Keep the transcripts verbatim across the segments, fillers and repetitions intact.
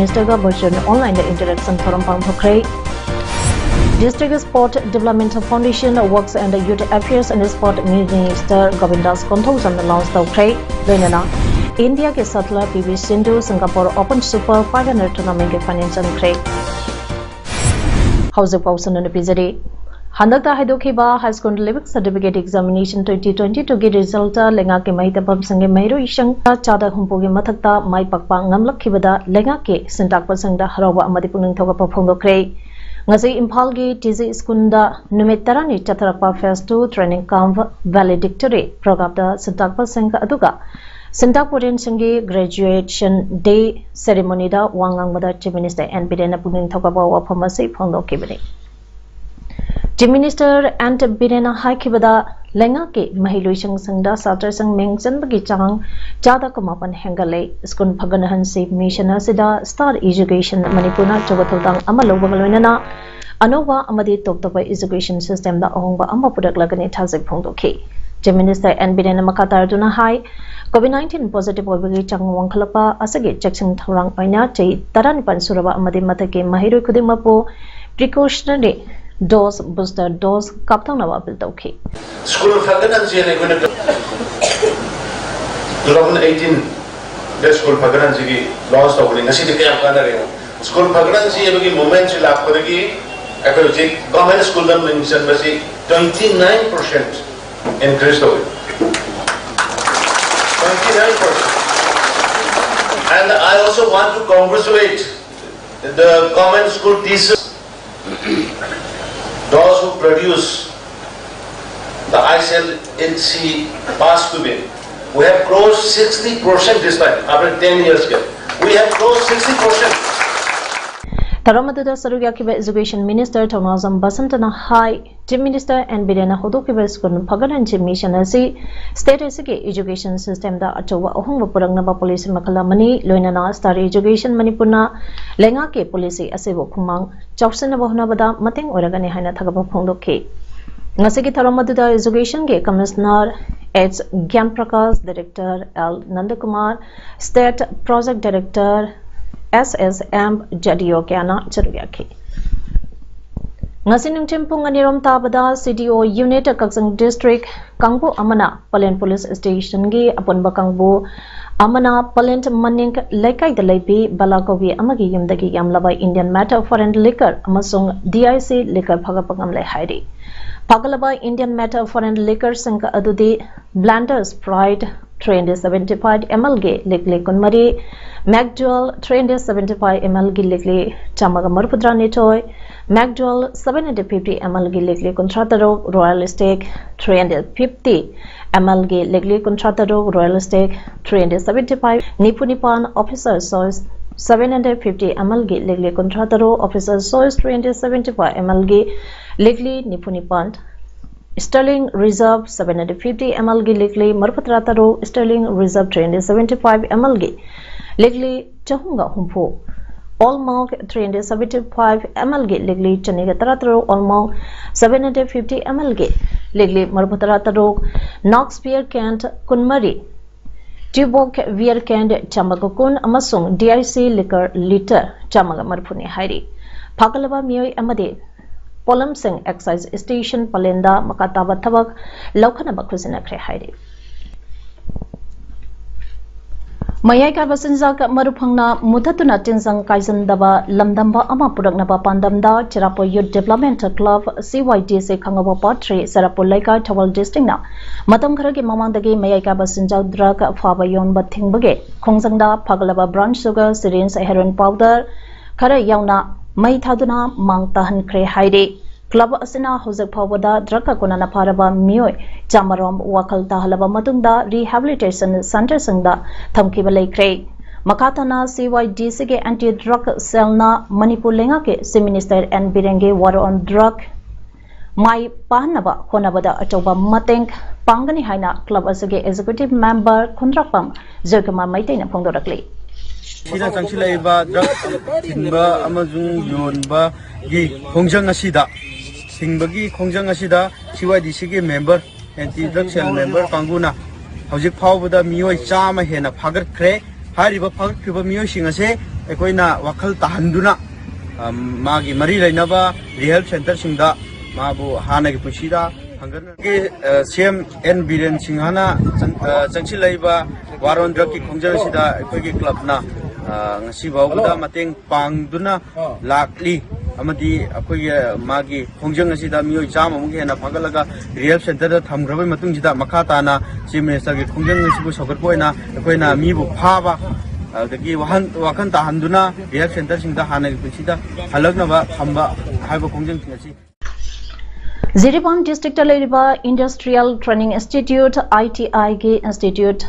Minister ꯒ virtual online the interaction forum ꯄꯥꯡꯊꯣꯛꯈ꯭ꯔꯦ꯫ District Sport Development Foundation, Works and Youth Affairs and Sport Minister Govindas Konthoujamꯅ launch ꯇꯧꯈ꯭ꯔꯦ꯫ ꯂꯣꯏꯅꯅ India ꯒꯤ shuttler P V Sindhu Singapore Open Super five hundred tournament ꯀꯤ final ꯆꯪꯈ꯭ꯔꯦ꯫ ꯍꯧꯖꯤꯛ ꯄꯥꯎꯁꯟ ꯑꯣꯏꯅ ꯄꯤꯖꯔꯤ꯫ ꯍꯟꯗꯛꯇ ꯍꯥꯏꯗꯣꯛꯈꯤꯕ high school leaving certificate examination twenty twenty-two ꯒꯤ result ꯇ ꯂꯩꯉꯥꯛꯀꯤ ꯃꯍꯩ ꯇꯝꯐꯝꯁꯤꯡꯒꯤ ꯃꯍꯩꯔꯣꯏꯁꯤꯡ ꯆꯥꯗ ꯍꯨꯝꯐꯨꯒꯤ ꯃꯊꯛꯇ ꯃꯥꯏ ꯄꯥꯛꯄ ꯉꯝꯂꯛꯈꯤꯕꯗ ꯂꯩꯉꯥꯛꯀꯤ ꯁꯤꯟꯇꯥꯛꯄꯁꯤꯡꯗ ꯍꯔꯥꯎꯕ ꯑꯃꯗꯤ ꯄꯨꯛꯅꯤꯡ ꯊꯧꯒꯠꯄ ꯐꯣꯡꯗꯣꯛꯈ꯭ꯔꯦ꯫ ꯉꯁꯤ ꯏꯝꯐꯥꯜꯒꯤ T G school ꯗ ꯅꯨꯃꯤꯠ ꯇꯔꯥꯅꯤ ꯆꯠꯊꯔꯛꯄ phase two training camp valedictory program ꯗ ꯁꯤꯟꯇꯥꯛꯄꯁꯤꯡ ꯑꯗꯨꯒ ꯁꯤꯟꯇꯥꯛ ꯄꯨꯔꯦꯟꯁꯤꯡꯒꯤ graduation day ceremony ꯗ ꯋꯥ ꯉꯥꯡꯕꯗ Chief Minister N Biren ꯅ ꯄꯨꯛꯅꯤꯡ ꯊꯧꯒꯠꯄ ꯋꯥꯐꯝ ꯑꯁꯤ ꯐꯣꯡꯗꯣꯛꯈꯤꯕꯅꯤ꯫ Chief Minister N Biren ꯅ ꯍꯥꯏꯈꯤꯕꯗ, ꯂꯩꯉꯥꯛꯀꯤ ꯃꯍꯩꯂꯣꯏꯁꯪꯁꯤꯡꯗ ꯁꯥꯇ꯭ꯔꯁꯤꯡ ꯃꯤꯡ ꯆꯟꯕꯒꯤ ꯆꯥꯡ ꯆꯥꯗ ꯀꯨꯟꯃꯥꯄꯟ ꯍꯦꯟꯒꯠꯂꯦ꯫ School ꯐꯒꯠꯍꯟꯁꯤ mission ꯑꯁꯤꯗ Star Education ꯃꯅꯤꯄꯨꯔꯅ ꯑꯆꯧꯕ ꯊꯧꯗꯥꯡ ꯑꯃ ꯂꯧꯕꯒ ꯂꯣꯏꯅꯅ ꯑꯅꯧꯕ ꯑꯃꯗꯤ ꯇꯣꯞ ꯇꯣꯞꯄ education system ꯗ ꯑꯍꯣꯡꯕ ꯑꯃ ꯄꯨꯔꯛꯂꯒꯅꯤ ꯊꯥꯖꯩ ꯐꯣꯡꯗꯣꯛꯈꯤ꯫ Chief Minister N Biren ꯅ ꯃꯈꯥ ꯇꯥꯔꯗꯨꯅ ꯍꯥꯏ, COVID nineteen positive ꯑꯣꯏꯕꯒꯤ ꯆꯥꯡ ꯋꯥꯡꯈꯠꯂꯛꯄ ꯑꯁꯤꯒꯤ ꯆꯦꯛꯁꯤꯟ ꯊꯧꯔꯥꯡ ꯑꯣꯏꯅ ꯆꯍꯤ ꯇꯔꯥꯅꯤꯄꯥꯟ ꯁꯨꯔꯕ ꯑꯃꯗꯤ ꯃꯊꯛꯀꯤ ꯃꯍꯩꯔꯣꯏ ꯈꯨꯗꯤꯡꯃꯛꯄꯨ precautionary dose, booster dose ꯀꯥꯞꯊꯣꯛꯅꯕ appeal ꯇꯧꯈꯤ꯫ School ꯐꯒꯠꯍꯟꯁꯦꯅ ꯑꯩꯈꯣꯏꯅ two thousand eighteen ꯗ school ꯐꯒꯠꯍꯟꯁꯤꯒꯤ launch ꯇꯧꯕꯅꯤ꯫ ꯉꯁꯤꯗꯤ ꯀꯌꯥꯝ ꯀꯥꯟꯅꯔꯦ ꯌꯦꯡꯉꯨ꯫ School ꯐꯒꯠꯍꯟꯁꯤ ꯍꯥꯏꯕꯒꯤ movement ꯁꯤ ꯂꯥꯛꯄꯗꯒꯤ ꯑꯩꯈꯣꯏ ꯍꯧꯖꯤꯛ government school ꯗ ꯃꯤꯡ ꯆꯟꯕꯁꯤ twenty nine percent increase ꯇꯧꯏ꯫ Twenty nine percent. And I also want to congratulate the government school teachers, those who produce the I C S L C pass student. We have crossed sixty percent this time, after ten years gap. We have crossed sixty percent. ꯊꯧꯔꯝ ꯑꯗꯨꯗ ꯁꯔꯨꯛ ꯌꯥꯈꯤꯕ Education Minister ꯊꯧꯅꯥꯖꯝ ꯕꯁꯟꯇꯅ ꯍꯥꯏ, Chief Minister N Biren ꯅ ꯍꯧꯗꯣꯛꯈꯤꯕ school ꯐꯒꯠꯍꯟꯁꯤ mission ꯑꯁꯤ state ꯑꯁꯤꯒꯤ education system ꯗ ꯑꯆꯧꯕ ꯑꯍꯣꯡꯕ ꯄꯨꯔꯛꯅꯕ policy ꯃꯈꯜ ꯑꯃꯅꯤ, ꯂꯣꯏꯅꯅ Star Education ꯃꯅꯤꯄꯨꯔꯅ ꯂꯩꯉꯥꯛꯀꯤ policy ꯑꯁꯤꯕꯨ ꯈꯨꯃꯥꯡ ꯆꯥꯎꯁꯤꯟꯅꯕ ꯍꯣꯠꯅꯕꯗ ꯃꯇꯦꯡ ꯑꯣꯏꯔꯒꯅꯤ ꯍꯥꯏꯅ ꯊꯥꯒꯠꯄ ꯐꯣꯡꯗꯣꯛꯈꯤ꯫ ꯉꯁꯤꯒꯤ ꯊꯧꯔꯝ ꯑꯗꯨꯗ Education ꯒꯤ Commissioner H ꯒ꯭ꯌꯥꯟ Prakash, Director L ꯅꯟꯗꯀꯨꯃꯥꯔ, State Project Director ꯑꯦꯁ ꯑꯦꯁ ꯑꯦꯝ, ꯖꯦ ꯗꯤ ꯑꯣ ꯀꯌꯥꯅ ꯆꯔꯨ ꯌꯥꯈꯤ꯫ ꯉꯁꯤ ꯅꯨꯡꯊꯤꯜ ꯄꯨꯡ ꯑꯅꯤꯔꯣꯝ ꯇꯥꯕꯗ ꯁꯤ ꯗꯤ ꯑꯣ ꯌꯨꯅꯤꯠ ꯀꯛꯆꯤꯡ ꯗꯤꯁꯇ꯭ꯔꯤꯛ ꯀꯥꯡꯕꯨ ꯑꯃꯅ ꯄꯂꯦꯟ ꯄꯨꯂꯤꯁ ꯁ꯭ꯇꯦꯁꯟꯒꯤ ꯑꯄꯨꯟꯕ ꯀꯥꯡꯕꯨ ꯑꯃꯅ ꯄꯂꯦꯟ ꯃꯅꯤꯡ ꯂꯩꯀꯥꯏꯗ ꯂꯩꯕꯤ ꯕꯂꯥ ꯀꯧꯕꯤ ꯑꯃꯒꯤ ꯌꯨꯝꯗꯒꯤ ꯌꯥꯝꯂꯕ Indian made foreign liquor ꯑꯃꯁꯨꯡ D I C liquor ꯐꯥꯒꯠꯄ ꯉꯝꯂꯦ ꯍꯥꯏꯔꯤ꯫ ꯐꯥꯒꯠꯂꯕ Indian made foreign liquorꯁꯤꯡ ꯑꯗꯨꯗꯤ Blenders Pride three hundred seventy five M L ꯒꯤ ꯂꯤꯛꯂꯤ ꯀꯨꯟꯃꯔꯤ, Macdual three hundred seventy five M L ꯒꯤ ꯂꯤꯛꯂꯤ ꯆꯥꯝꯃꯒ ꯃꯔꯤꯐꯨꯇꯔꯥꯅꯤꯊꯣꯏ, Macdual seven hundred fifty M L ꯒꯤ ꯂꯤꯛꯂꯤ ꯀꯨꯟꯊ꯭ꯔꯥ ꯇꯔꯨꯛ, Royal Stag three hundred fifty M L ꯒꯤ ꯂꯤꯛꯂꯤ ꯀꯨꯟꯊ꯭ꯔꯥ ꯇꯔꯨꯛ, Royal Stag three hundred seventy five ꯅꯤꯐꯨ ꯅꯤꯄꯥꯟ, Officer Choice seven hundred fifty M L ꯒꯤ ꯂꯤꯛꯂꯤ ꯀꯨꯟꯊ꯭ꯔꯥ ꯇꯔꯨꯛ, Officer Choice three hundred seventy five M L ꯒꯤ ꯂꯤꯛꯂꯤ ꯅꯤꯐꯨ ꯅꯤꯄꯥꯟ, Sterling Reserve seven hundred fifty M L ꯒꯤ ꯂꯤꯛꯂꯤ ꯃꯔꯤꯐꯨꯇꯔꯥ ꯇꯔꯨꯛ, Sterling Reserve three hundred seventy five M L ꯒꯤ ꯂꯤꯛꯂꯤ ꯆꯍꯨꯝꯒ ꯍꯨꯝꯐꯨ, Old Monk three hundred seventy five M L ꯒꯤ ꯂꯤꯛꯂꯤ ꯆꯅꯤꯒ ꯇꯔꯥ ꯇꯔꯨꯛ, Old Monk seven hundred fifty M L ꯒꯤ ꯂꯤꯛꯂꯤ ꯃꯔꯤꯐꯨꯇꯔꯥ ꯇꯔꯨꯛ, Knox Beer Can ꯀꯨꯟꯃꯔꯤ, Tuborg Beer Can ꯆꯥꯝꯃꯒ ꯀꯨꯟ ꯑꯃꯁꯨꯡ D I C liquor litre ꯆꯥꯝꯃꯒ ꯃꯔꯤꯐꯨꯅꯤ ꯍꯥꯏꯔꯤ꯫ ꯐꯥꯒꯠꯂꯕ ꯃꯤꯑꯣꯏ ꯑꯃꯗꯤ ꯄꯣꯠꯂꯝꯁꯤꯡ Excise Station ꯄꯂꯦꯟꯗ ꯃꯈꯥ ꯇꯥꯕ ꯊꯕꯛ ꯂꯧꯈꯠꯅꯕ ꯈꯨꯠꯁꯤꯟꯅꯈ꯭ꯔꯦ ꯍꯥꯏꯔꯤ꯫ ꯃꯌꯥꯏ ꯀꯥꯏꯕ ꯆꯤꯟꯖꯥꯛ ꯃꯔꯨ ꯐꯪꯅ ꯃꯨꯊꯠꯇꯨꯅ ꯇꯤꯟꯖꯪ ꯀꯥꯏꯖꯟꯗꯕ ꯂꯝꯗꯝꯕ ꯑꯃ ꯄꯨꯔꯛꯅꯕ ꯄꯥꯟꯗꯝꯗ ꯆꯤꯔꯥꯄꯨ Youth Development Club, C Y D C, ꯈꯥꯉꯕꯣꯛ Part three, ꯆꯤꯔꯥꯄꯨ ꯂꯩꯀꯥꯏ, ꯊꯧꯕꯥꯜ districtꯅ ꯃꯇꯝ ꯈꯔꯒꯤ ꯃꯃꯥꯡꯗꯒꯤ ꯃꯌꯥꯏ ꯀꯥꯏꯕ ꯆꯤꯟꯖꯥꯛ drug ꯐꯥꯕ ꯌꯣꯟꯕ ꯊꯤꯡꯕꯒꯤ ꯈꯣꯡꯖꯪꯗ ꯐꯒꯠꯂꯕ brown sugar, syringe, heroin powder ꯈꯔ ꯌꯥꯎꯅ ꯃꯩ ꯊꯥꯗꯨꯅ ꯃꯥꯡ ꯇꯥꯍꯟꯈ꯭ꯔꯦ ꯍꯥꯏꯔꯤ꯫ Club ꯑꯁꯤꯅ ꯍꯧꯖꯤꯛ ꯐꯥꯎꯕꯗ drugꯀ ꯀꯣꯟꯅꯅ ꯐꯥꯔꯕ ꯃꯤꯑꯣꯏ ꯆꯥꯃꯔꯣꯝ ꯋꯥꯈꯜ ꯇꯥꯍꯜꯂꯕ ꯃꯇꯨꯡꯗ rehabilitation centreꯁꯤꯡꯗ ꯊꯝꯈꯤꯕ ꯂꯩꯈ꯭ꯔꯦ꯫ ꯃꯈꯥ ꯇꯥꯅ C Y D Cꯒꯤ anti drug cellꯅ Manipur ꯂꯩꯉꯥꯛꯀꯤ Chief Minister N ꯕꯤꯔꯦꯟꯒꯤ war on drug ꯃꯥꯏ ꯄꯥꯛꯍꯟꯅꯕ ꯍꯣꯠꯅꯕꯗ ꯑꯆꯧꯕ ꯃꯇꯦꯡ ꯄꯥꯡꯒꯅꯤ ꯍꯥꯏꯅ club ꯑꯁꯤꯒꯤ executive member ꯈꯨꯟꯗ꯭ꯔꯥꯛꯄꯝ ꯖꯣꯏꯀꯨꯃꯥꯔ ꯃꯩꯇꯩꯅ ꯐꯣꯡꯗꯣꯔꯛꯂꯤ꯫ ꯁꯤꯅ ꯆꯪꯁꯤꯜꯂꯛꯏꯕ drug ꯊꯤꯟꯕ ꯑꯃꯁꯨꯡ ꯌꯣꯟꯕꯒꯤ ꯈꯣꯡꯖꯪ ꯑꯁꯤꯗ ꯊꯤꯡꯕꯒꯤ ꯈꯣꯡꯖꯪ ꯑꯁꯤꯗ C Y D Cꯒꯤ member, anti drug cell member ꯀꯥꯡꯕꯨꯅ ꯍꯧꯖꯤꯛ ꯐꯥꯎꯕꯗ ꯃꯤꯑꯣꯏ ꯆꯥꯝꯃ ꯍꯦꯟꯅ ꯐꯥꯒꯠꯈ꯭ꯔꯦ꯫ ꯍꯥꯏꯔꯤꯕ ꯐꯥꯒꯠꯈ꯭ꯔꯤꯕ ꯃꯤꯑꯣꯏꯁꯤꯡ ꯑꯁꯦ ꯑꯩꯈꯣꯏꯅ ꯋꯥꯈꯜ ꯇꯥꯍꯟꯗꯨꯅ, ꯑ, ꯃꯥꯒꯤ ꯃꯔꯤ ꯂꯩꯅꯕ ꯔꯤꯍꯦꯜ ꯁꯦꯟꯇꯔꯁꯤꯡꯗ ꯃꯥꯕꯨ ꯍꯥꯟꯅꯒꯤ ꯄꯨꯟꯁꯤꯗ ꯍꯟꯒꯠꯅ-, ꯑ, ꯁꯤ ꯑꯦꯝ ꯑꯦꯟ ꯕꯤꯔꯦꯟ ꯁꯤꯡꯍꯅ ꯆꯪ-, ꯑ, ꯆꯪꯁꯤꯜꯂꯛꯏꯕ ꯋꯥꯔ ꯑꯣꯟ ꯗ꯭ꯔꯒꯀꯤ ꯈꯣꯡꯖꯪ ꯑꯁꯤꯗ ꯑꯩꯈꯣꯏꯒꯤ ꯀ꯭ꯂꯕꯅ, ꯑ, ꯉꯁꯤ ꯐꯥꯎꯕꯗ ꯃꯇꯦꯡ ꯄꯥꯡꯗꯨꯅ ꯂꯥꯛꯂꯤ꯫ ꯑꯃꯗꯤ ꯑꯩꯈꯣꯏꯒꯤ, ꯑ, ꯃꯥꯒꯤ ꯈꯣꯡꯖꯪ ꯑꯁꯤꯗ ꯃꯤꯑꯣꯏ ꯆꯥꯝꯃꯃꯨꯛ ꯍꯦꯟꯅ ꯐꯥꯒꯠꯂꯒ ꯔꯤꯍꯦꯜ ꯁꯦꯟꯇꯔꯗ ꯊꯝꯈ꯭ꯔꯕ ꯃꯇꯨꯡꯁꯤꯗ, ꯃꯈꯥ ꯇꯥꯅ ꯆꯤꯐ ꯃꯤꯅꯤꯁꯇꯔꯒꯤ ꯈꯣꯡꯖꯪ ꯑꯁꯤꯕꯨ ꯁꯧꯒꯠꯄ ꯑꯣꯏꯅ ꯑꯩꯈꯣꯏꯅ ꯃꯤꯕꯨ ꯐꯥꯕ, ꯑꯗꯒꯤ ꯋꯥꯍꯟ-, ꯋꯥꯈꯜ ꯇꯥꯍꯟꯗꯨꯅ ꯔꯤꯍꯦꯜ ꯁꯦꯟꯇꯔꯁꯤꯡꯗ ꯍꯥꯟꯅꯒꯤ ꯄꯨꯟꯁꯤꯗ ꯍꯜꯂꯛꯅꯕ ꯊꯝꯕ ꯍꯥꯏꯕ ꯈꯣꯡꯖꯪꯁꯤꯡ ꯑꯁꯤ꯫ ꯖꯤꯔꯤꯕꯥꯝ ꯗꯤꯁꯇ꯭ꯔꯤꯛꯇ ꯂꯩꯔꯤꯕ ꯏꯟꯗꯁꯇ꯭ꯔꯤꯌꯦꯜ ꯇ꯭ꯔꯦꯅꯤꯡ ꯏꯟꯁꯇꯤꯇ꯭ꯌꯨꯠ, ꯑꯥꯏ ꯇꯤ ꯑꯥꯏꯒꯤ ꯏꯟꯁꯇꯤꯇ꯭ꯌꯨꯠ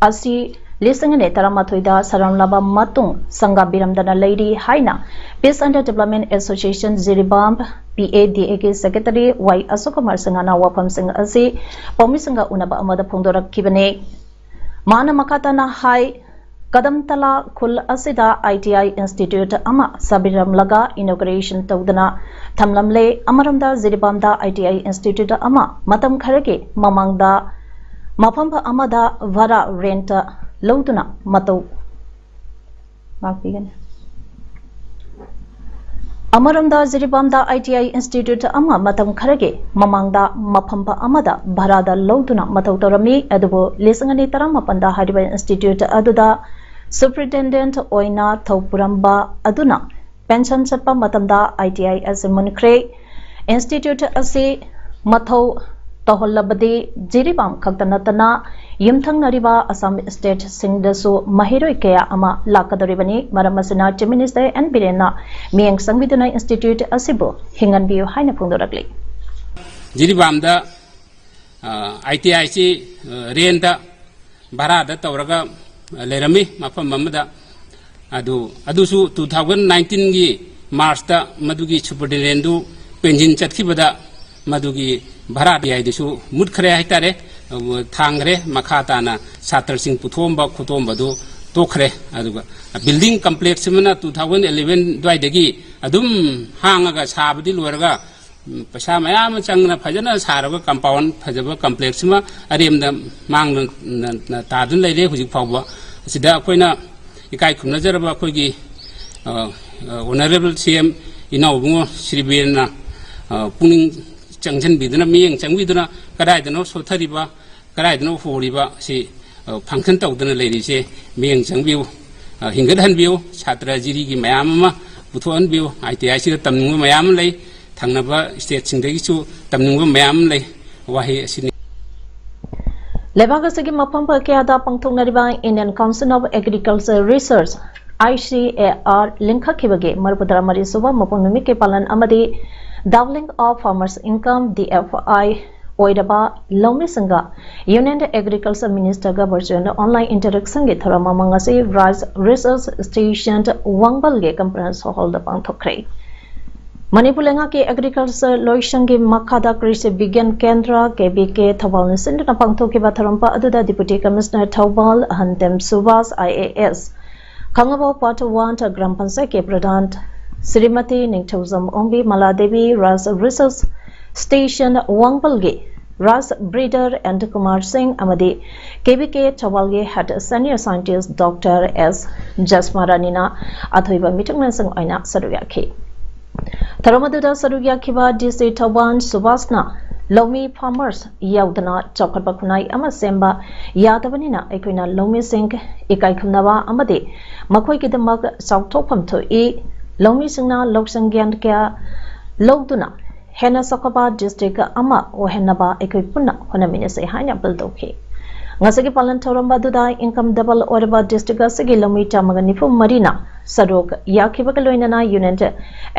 ꯑꯁꯤ ꯂꯤꯁꯤꯡ ꯑꯅꯤ ꯇꯔꯥꯃꯥꯊꯣꯏꯗ ꯁꯥꯔꯝꯂꯕ ꯃꯇꯨꯡ ꯁꯪꯒꯥꯕꯤꯔꯝꯗꯅ ꯂꯩꯔꯤ ꯍꯥꯏꯅ Peace and Development Association Jiribam, ꯄꯤ ꯑꯦ ꯗꯤ ꯑꯦꯒꯤ ꯁꯦꯀ꯭ꯔꯦꯇꯔꯤ ꯋꯥꯏ ꯑꯁꯣꯛ ꯀꯨꯃꯥꯔ ꯁꯤꯡꯍꯅ ꯋꯥꯐꯝꯁꯤꯡ ꯑꯁꯤ ꯄꯥꯎꯃꯤꯁꯤꯡꯒ ꯎꯅꯕ ꯑꯃꯗ ꯐꯣꯡꯗꯣꯔꯛꯈꯤꯕꯅꯤ꯫ ꯃꯥꯅ ꯃꯈꯥ ꯇꯥꯅ ꯍꯥꯏ, ꯀꯗꯝꯇꯂꯥ ꯈꯨꯜ ꯑꯁꯤꯗ ꯑꯥꯏ ꯇꯤ ꯑꯥꯏ ꯏꯟꯁꯇꯤꯇ꯭ꯌꯨꯠ ꯑꯃ ꯁꯥꯕꯤꯔꯝꯂꯒ ꯏꯅꯣꯒ꯭ꯔꯦꯁꯟ ꯇꯧꯗꯨꯅ ꯊꯝꯂꯝꯂꯦ꯫ ꯑꯃꯔꯣꯝꯗ ꯖꯤꯔꯤꯕꯥꯝꯗ ꯑꯥꯏ ꯇꯤ ꯑꯥꯏ ꯏꯟꯁꯇꯤꯇ꯭ꯌꯨꯠ ꯑꯃ ꯃꯇꯝ ꯈꯔꯒꯤ ꯃꯃꯥꯡꯗ ꯃꯐꯝ ꯑꯃꯗ ꯚꯔꯥ, ꯔꯦꯟꯠ, ꯂꯧꯗꯨꯅ ꯃꯇꯧ ꯉꯥꯛꯄꯤꯒꯅꯤ꯫ ꯑꯃꯔꯣꯝꯗ ꯖꯤꯔꯤꯕꯥꯝꯗ ꯑꯥꯏ ꯇꯤ ꯑꯥꯏ ꯏꯟꯁꯇꯤꯇ꯭ꯌꯨꯠ ꯑꯃ ꯃꯇꯝ ꯈꯔꯒꯤ ꯃꯃꯥꯡꯗ ꯃꯐꯝ ꯑꯃꯗ ꯚꯔꯥꯗ ꯂꯧꯗꯨꯅ ꯃꯊꯧ ꯇꯧꯔꯝꯃꯤ꯫ ꯑꯗꯨꯕꯨ ꯂꯤꯁꯤꯡ ꯑꯅꯤ ꯇꯔꯥꯃꯥꯄꯟꯗ ꯍꯥꯏꯔꯤꯕ ꯏꯟꯁꯇꯤꯇ꯭ꯌꯨꯠ ꯑꯗꯨꯗ ꯁꯨꯄꯔꯤꯟꯇꯦꯟꯗꯦꯟꯠ ꯑꯣꯏꯅ ꯊꯧ ꯄꯨꯔꯝꯕ ꯑꯗꯨꯅ ꯄꯦꯟꯁꯟ ꯆꯠꯄ ꯃꯇꯝꯗ ꯑꯥꯏ ꯇꯤ ꯑꯥꯏ ꯑꯁꯤ ꯃꯨꯟꯈ꯭ꯔꯦ꯫ ꯏꯟꯁꯇꯤꯇ꯭ꯌꯨꯠ ꯑꯁꯤ ꯃꯊꯧ ꯇꯧꯍꯜꯂꯕꯗꯤ ꯖꯤꯔꯤꯕꯥꯝ ꯈꯛꯇ ꯅꯠꯇꯅ ꯌꯨꯝꯊꯪꯅꯔꯤꯕ ꯑꯁꯥꯝ ꯁ꯭ꯇꯦꯠꯁꯤꯡꯗꯁꯨ ꯃꯍꯩꯔꯣꯏ ꯀꯌꯥ ꯑꯃ ꯂꯥꯛꯀꯗꯧꯔꯤꯕꯅꯤ꯫ ꯃꯔꯝ ꯑꯁꯤꯅ ꯆꯤꯐ ꯃꯤꯅꯤꯁꯇꯔ ꯑꯦꯟ ꯕꯤꯔꯦꯟꯅ ꯃꯤꯠꯌꯦꯡ ꯆꯪꯕꯤꯗꯨꯅ ꯏꯟꯁꯇꯤꯇ꯭ꯌꯨꯠ ꯑꯁꯤꯕꯨ ꯍꯤꯡꯍꯟꯕꯤꯌꯨ ꯍꯥꯏꯅ ꯐꯣꯡꯗꯣꯔꯛꯂꯤ꯫ ꯖꯤꯔꯤꯕꯥꯝꯗ, ꯑ, ꯑꯥꯏ ꯇꯤ ꯑꯥꯏꯁꯤ, ꯑ, ꯔꯦꯟꯗ ꯚꯔꯥꯗ ꯇꯧꯔꯒ ꯂꯩꯔꯝꯃꯤ ꯃꯐꯝ ꯑꯃꯗ꯫ ꯑꯗꯨ, ꯑꯗꯨꯁꯨ two thousand nineteenꯒꯤ ꯃꯥꯔꯆꯇ ꯃꯗꯨꯒꯤ ꯁꯨꯄꯔꯤꯟꯇꯦꯟꯗꯦꯟꯗꯨ ꯄꯦꯟꯁꯤꯟ ꯆꯠꯈꯤꯕꯗ ꯃꯗꯨꯒꯤ ꯚꯔꯥ ꯍꯥꯏꯗꯨꯁꯨ ꯃꯨꯠꯈ꯭ꯔꯦ ꯍꯥꯏꯇꯥꯔꯦ, ꯊꯥꯡꯈ꯭ꯔꯦ꯫ ꯃꯈꯥ ꯇꯥꯅ ꯁꯥꯇ꯭ꯔꯁꯤꯡ ꯄꯨꯊꯣꯛꯑꯝꯕ ꯈꯣꯠꯇꯣꯛꯑꯝꯕꯗꯨ ꯇꯣꯛꯈ꯭ꯔꯦ꯫ ꯑꯗꯨꯒ ꯕꯤꯜꯗꯤꯡ ꯀꯝꯄ꯭ꯂꯦꯛꯁ ꯑꯃꯅ two thousand eleven ꯑꯗꯨꯋꯥꯏꯗꯒꯤ ꯑꯗꯨꯝ ꯍꯥꯡꯉꯒ ꯁꯥꯕꯗꯤ ꯂꯣꯏꯔꯒ, ꯎꯝ, ꯄꯩꯁꯥ ꯃꯌꯥꯝ ꯑꯃ ꯆꯪꯗꯅ ꯐꯖꯅ ꯁꯥꯔꯒ ꯀꯝꯄꯥꯎꯟ ꯐꯖꯕ ꯀꯝꯄ꯭ꯂꯦꯛꯁ ꯑꯃ ꯑꯔꯦꯝꯗ ꯃꯥꯡꯗꯅ ꯇꯥꯗꯨꯅ ꯂꯩꯔꯦ ꯍꯧꯖꯤꯛ ꯐꯥꯎꯕ꯫ ꯑꯁꯤꯗ ꯑꯩꯈꯣꯏꯅ ꯏꯀꯥꯏ ꯈꯨꯝꯅꯖꯔꯕ ꯑꯩꯈꯣꯏꯒꯤ ꯑ, ꯑ, ꯑꯣꯅꯔꯦꯕꯜ ꯁꯤ ꯑꯦꯝ ꯏꯅꯥꯎ ꯏꯕꯨꯡꯉꯣ ꯁ꯭ꯔꯤ ꯕꯤꯔꯦꯟꯅ ꯑ, ꯄꯨꯛꯅꯤꯡ ꯆꯪꯁꯤꯟꯕꯤꯗꯨꯅ, ꯃꯤꯠꯌꯦꯡ ꯆꯪꯕꯤꯗꯨꯅ ꯀꯗꯥꯏꯗꯅꯣ ꯁꯣꯊꯔꯤꯕ, ꯀꯗꯥꯏꯗꯅꯣ ꯍꯣꯔꯤꯕ ꯁꯤ ꯑ, ꯐꯪꯁꯟ ꯇꯧꯗꯅ ꯂꯩꯔꯤꯁꯦ ꯃꯤꯠꯌꯦꯡ ꯆꯪꯕꯤꯌꯨ, ꯑ, ꯍꯤꯡꯒꯠꯍꯟꯕꯤꯌꯨ꯫ ꯁꯥꯇ꯭ꯔ ꯖꯤꯔꯤꯒꯤ ꯃꯌꯥꯝ ꯑꯃ ꯄꯨꯊꯣꯛꯍꯟꯕꯤꯌꯨ꯫ ꯑꯥꯏ ꯇꯤ ꯑꯥꯏꯁꯤꯗ ꯇꯝꯅꯤꯡꯕ ꯃꯌꯥꯝ ꯑꯃ ꯂꯩ, ꯊꯪꯅꯕ ꯁ꯭ꯇꯦꯠꯁꯤꯡꯗꯒꯤꯁꯨ ꯇꯝꯅꯤꯡꯕ ꯃꯌꯥꯝ ꯑꯃ ꯂꯩ꯫ ꯋꯥꯍꯩ ꯑꯁꯤꯅꯤ꯫ ꯂꯩꯕꯥꯛ ꯑꯁꯤꯒꯤ ꯃꯐꯝ ꯀꯌꯥꯗ ꯄꯥꯡꯊꯣꯛꯅꯔꯤꯕ Indian Council of Agriculture Research, I C A R, ꯂꯤꯡꯈꯠꯈꯤꯕꯒꯤ ꯃꯔꯤꯐꯨ ꯇꯔꯥꯃꯔꯤ ꯁꯨꯕ ꯃꯄꯣꯛ ꯅꯨꯃꯤꯠꯀꯤ ꯄꯥꯂꯟ ꯑꯃꯗꯤ Doubling of Farmers' Income, D F I, ꯑꯣꯏꯔꯕ ꯂꯧꯃꯤꯁꯤꯡꯒ Union Agriculture Ministerꯒ virtual online interactionꯒꯤ ꯊꯧꯔꯝ ꯑꯃ ꯉꯁꯤ Rice Research Station ꯋꯥꯡꯕꯜꯒꯤ conference hallꯗ ꯄꯥꯡꯊꯣꯛꯈ꯭ꯔꯦ꯫ Manipur ꯂꯩꯉꯥꯛꯀꯤ Agriculture ꯂꯣꯏꯁꯪꯒꯤ ꯃꯈꯥꯗ ꯀ꯭ꯔꯤꯁꯤ ꯕꯤꯒ꯭ꯌꯥꯟ ꯀꯦꯟꯗ꯭ꯔ, ꯀꯦ ꯕꯤ ꯀꯦ, ꯊꯧꯕꯥꯜꯅ ꯁꯤꯟꯗꯨꯅ ꯄꯥꯡꯊꯣꯛꯈꯤꯕ ꯊꯧꯔꯝ ꯑꯗꯨꯗ Deputy Commissioner ꯊꯧꯕꯥꯜ ꯑꯍꯟꯇꯦꯝ ꯁꯨꯕꯥꯁ, I A S, Khangabok Part One Gram ꯄꯟꯆꯥꯌꯠꯀꯤ pradhan Shrimati Ningthoujam Ongbi, Mala Devi, Rice Research Station ꯋꯥꯡꯕꯜꯒꯤ Rice Breeder N Kumar Singh ꯑꯃꯗꯤ ꯀꯦ ꯕꯤ ꯀꯦ ꯊꯧꯕꯥꯜꯒꯤ Head Senior Scientist Doctor S ꯖꯁꯃꯥꯔꯥꯅꯤꯅ ꯑꯊꯣꯏꯕ ꯃꯤꯊꯨꯡꯂꯦꯟꯁꯤꯡ ꯑꯣꯏꯅ ꯁꯔꯨꯛ ꯌꯥꯈꯤ꯫ ꯊꯧꯔꯝ ꯑꯗꯨꯗ ꯁꯔꯨꯛ ꯌꯥꯈꯤꯕ ꯗꯤ ꯁꯤ ꯊꯧꯕꯥꯜ ꯁꯨꯕꯥꯁꯅ ꯂꯧꯃꯤ farmers ꯌꯥꯎꯗꯅ ꯆꯥꯎꯈꯠꯄ ꯈꯨꯟꯅꯥꯏ ꯑꯃ ꯁꯦꯝꯕ ꯌꯥꯗꯕꯅꯤꯅ ꯑꯩꯈꯣꯏꯅ ꯂꯧꯃꯤꯁꯤꯡ ꯏꯀꯥꯏ ꯈꯨꯝꯅꯕ ꯑꯃꯗꯤ ꯃꯈꯣꯏꯒꯤꯗꯃꯛ ꯆꯥꯎꯊꯣꯛꯐꯝ ꯊꯣꯛꯏ꯫ ꯂꯧꯃꯤꯁꯤꯡꯅ ꯂꯧꯁꯤꯡ ꯒ꯭ꯌꯥꯟ ꯀꯌꯥ ꯂꯧꯗꯨꯅ ꯍꯦꯟꯅ ꯆꯥꯎꯈꯠꯄ district ꯑꯃ ꯑꯣꯏꯍꯟꯅꯕ ꯑꯩꯈꯣꯏ ꯄꯨꯟꯅ ꯍꯣꯠꯅꯃꯤꯟꯅꯁꯤ ꯍꯥꯏꯅ ꯑꯄꯤꯜ ꯇꯧꯈꯤ꯫ ꯉꯁꯤꯒꯤ ꯄꯥꯂꯟ ꯊꯧꯔꯝ ꯑꯗꯨꯗ income double ꯑꯣꯏꯔꯕ district ꯑꯁꯤꯒꯤ ꯂꯧꯃꯤ ꯆꯥꯝꯃꯒ ꯅꯤꯐꯨ ꯃꯔꯤꯅ ꯁꯔꯨꯛ ꯌꯥꯈꯤꯕꯒ ꯂꯣꯏꯅꯅ Union